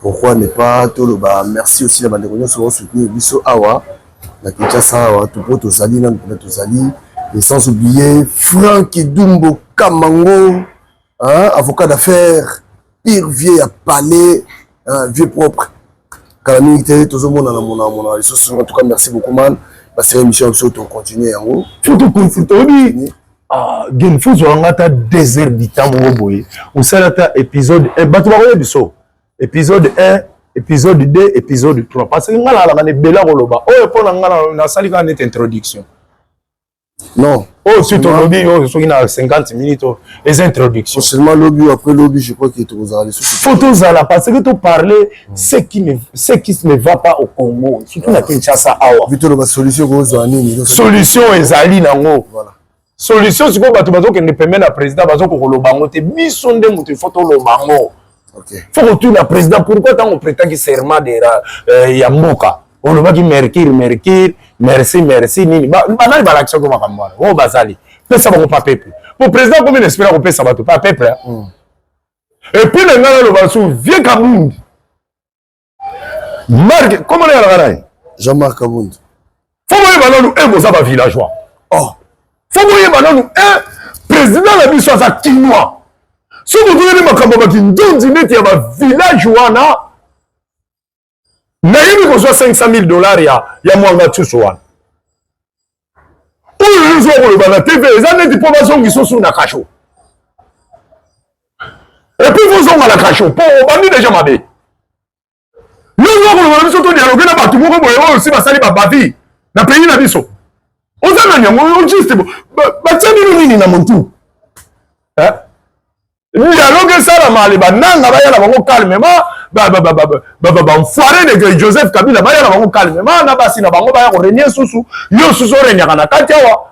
Pourquoi ne pas toloba merci aussi na bandeko nyonso basoutenir biso awa na Kinshasa awa topo tozali nanu mpena tozali, et sans oublier Franck Dumbo Kamango, hein, avocat d'affaires pire vieux ya palais, hein, vieux propre kala mingi te tozomona na mona mona lisusu. En tout cas merci beaucoup man, basala émission na biso tocontinue yango. Oyebi gen fo ozwaka nga ata 2 heures du temps moko boye osala ata épisode 1, bato bakoyebi so épisode 1, épisode 2, épisode 3, parce que nga nalaka na ebele ya koloba oyo mpo na nga nasali kaka neti introduction. Non, oyo si tolobi oyo soki na 50 minutes oyo eza introduction. Seulement lobi ou après lobi, je crois que tokozala lisusu. Faut tozala parce que toparler ce qui ne va pas au Congo, surtout na Kinshasa awa. Bi toloba solution kozwa nini? Solution ezali nango. Voilà. Solution sikoyo bato bazokende pembeni na président bazokoka koloba yango te, biso nde moto il faut toloba yango. Faut kotuna président pourquoi ntango opretaki serment de ya mboka olobaki mercure mercure. Merci, merci nini banani balakisaki makambo wana oyo bazali pesa bango pa peuple po président akomi na esprit ya kopesa bato pa peuple. Et puis na ngai naloba su vieux Kabund Marc, comment on est là? Jean-Marc Kabund. Faut boyeba nanu e boza ba villageois. Oh. Faut boyeba nanu e président na biso aza kinois. Soki otoyeli makambo ya bakindonzi neti ya ba village wana, nayebi kozwa 500 000 dollars ya mwanga tsusu wana oyo yo ozwa koloba na TV eza neti mpo bazongisa osu na kasho, et puis bozonga na kasho mpo obandi deja mabe. Yo oza koloba na biso to dialogue na bato moko boye oyo si basali babavi na pays na biso. Oza nani yango juste batia bino nini na montu? Dialogue esalama, ale bananga baya na bango calmement, banfoire de Joseph Kabila baya na bango calmement na basi na bango, baya korenie susu yo susu orenyaka na kati awa.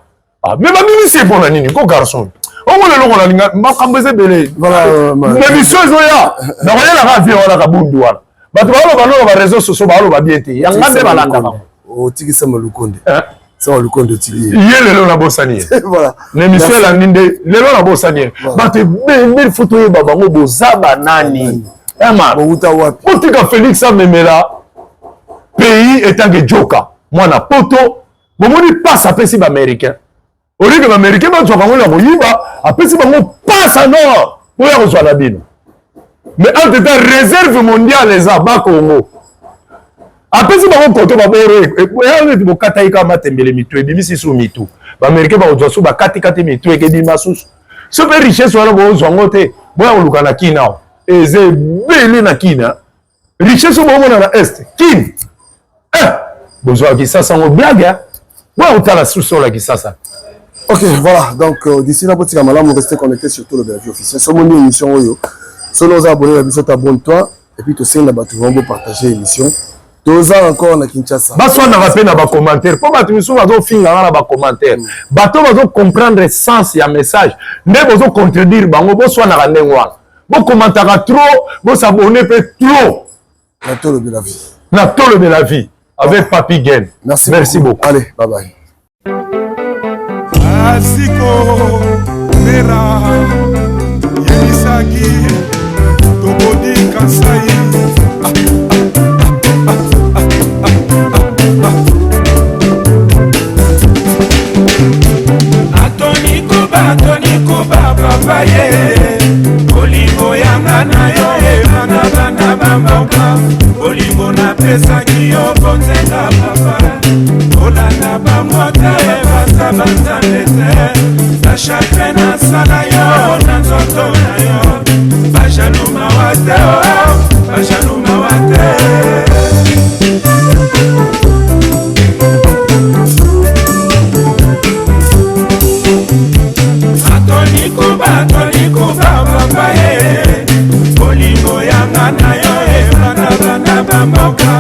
Mais babimisi ye mpona nini ko garçon omona eloko nalinga makambo eza ebele na mission ezoya nakoyelaka vie wana Kabundu wana bato baloba nolo ba réseau sociaux baloba bien te, yanga nde balandaka. Otiki Sama Lukonde, Sama Lukonde otiki. Ye lelo nabosani ye. Voilà. Na émission elandi nde lelo nabosani ye. Bato ebele fo toyeba bango boza banani. Bowuta wapi? Botika Félix amemela pays etanke joka mwana poto. Bomoni passe apesi baaméricain, olike baaméricain bazwaka yango na koyiba, apesi bango passe nord boya kozwa na bino. Mais entre temps réserve mondiale eza Bakongo, apesi bango koto baboro neti bokataki kaka matembele, mitu ebimisi su mitu. Baaméricain bakozwa su bakatikati mitu ekebima susu so mpe richesse wana bozwa yango te, boya koluka na Kina awa eza ebele na Kina. Richesse oyo bomona na est Kin, bozwaka Kisasa yango blague, boya kotala susu oyo na Kisasa. Ok, voilà. Donc, d'ici là, pour malamu, restez connectés sur tout le vie officiel. Sur mon émission, oyo. Solo oza abonné na biso, abonne-toi. Et puis, tu sais, na bato vraiment partager l'émission. Toza encore na Kinshasa. Baswanaka mpe na bacommentaire mpo bato misusu bazofinganga na bacommentaire. Bato bazocomprendre sens ya message nde bozocontredire bango, boswanaka ndenge wana, bokomantaka trop, bosabone mpe trop. Na Tolobela Vie. Na Tolobela Vie avec Papi Gen. Merci, merci beaucoup. Allez, bye bye. Asiko mera yebisaki tobodi Kasai. Atoni Kuba, Atoni Kuba, papa ye bolingo yanga na yo ebanda banda bamboka, bolingo napesaki yo bonzenga papa, kolanda bango te, baza banzambe te, bachagrin nasala yo na nzoto na yo, bajalu mawa te, bajalu mawa te. Atoni Kuba, Atoni Kuba, papa ye bolingo yanga na yo ebanda banda bamboka,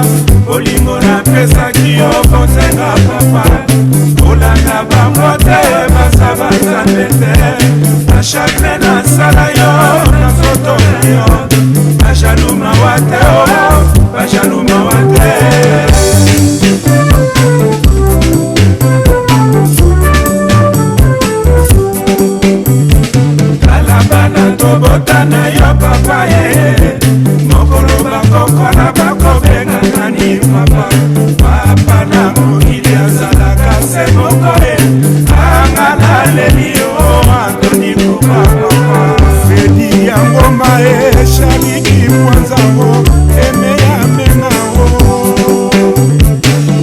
bolingo napesaki yo bonzenga papa, kolanda bango te, baza banzambe te, bachagrin nasala yo na nzoto na yo, bajalu mawa te, bajalu mawa te. Tala bana tobota na yo papa ye, mokolo bakokola bakobenga nani papa? Papa na mokili azalaka se moko ye, anga naleli yo Antoni Kuba papa. Fredi ya ngoma eshaliki mwanzango emeya menao.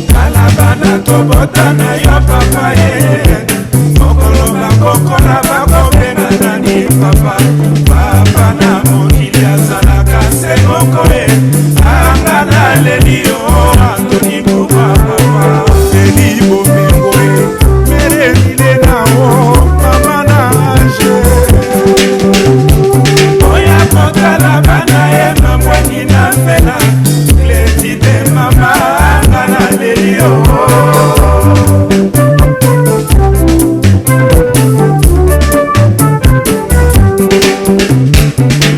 Tala bana tobota na yo papa ye, mokolo bakokola bakobenga nani papa? Papa na mokili azalaka se moko ye, anga naleli yo Antoni Kuba papa. Eli bomengo e merelile nao mama na ange. Oya kotala bana ye mamwani na fela kleti te mama, anga naleli yo.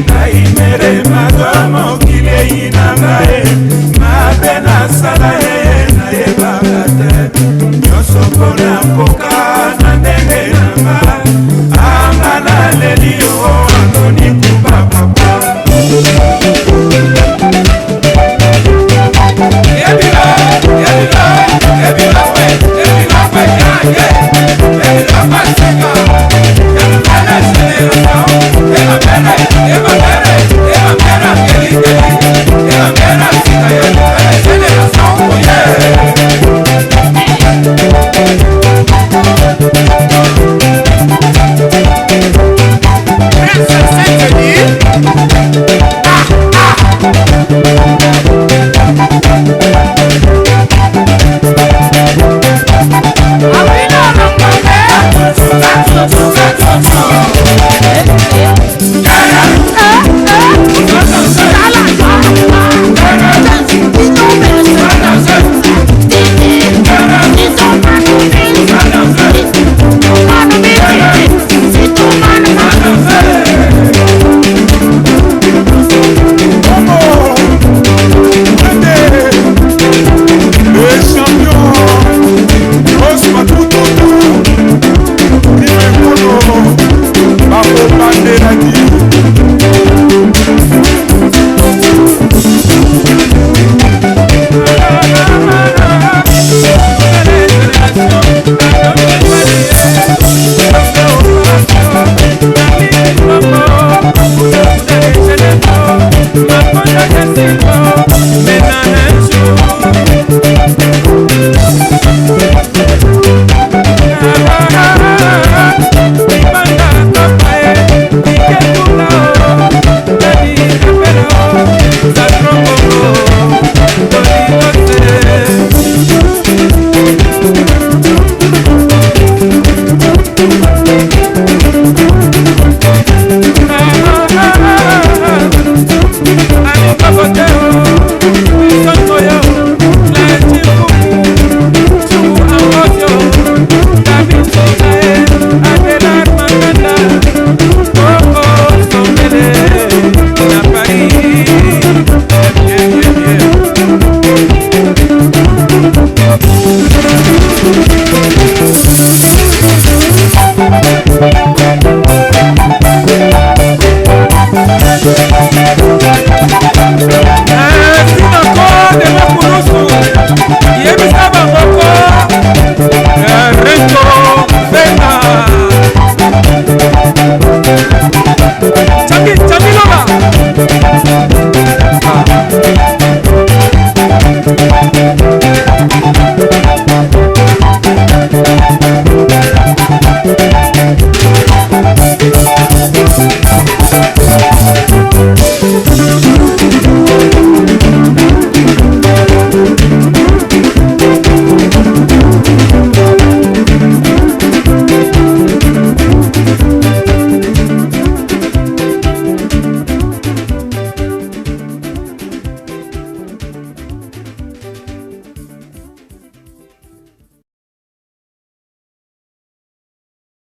Ngai mere mado mokili eyi na ngai, mabe nasala ye nayebaka te.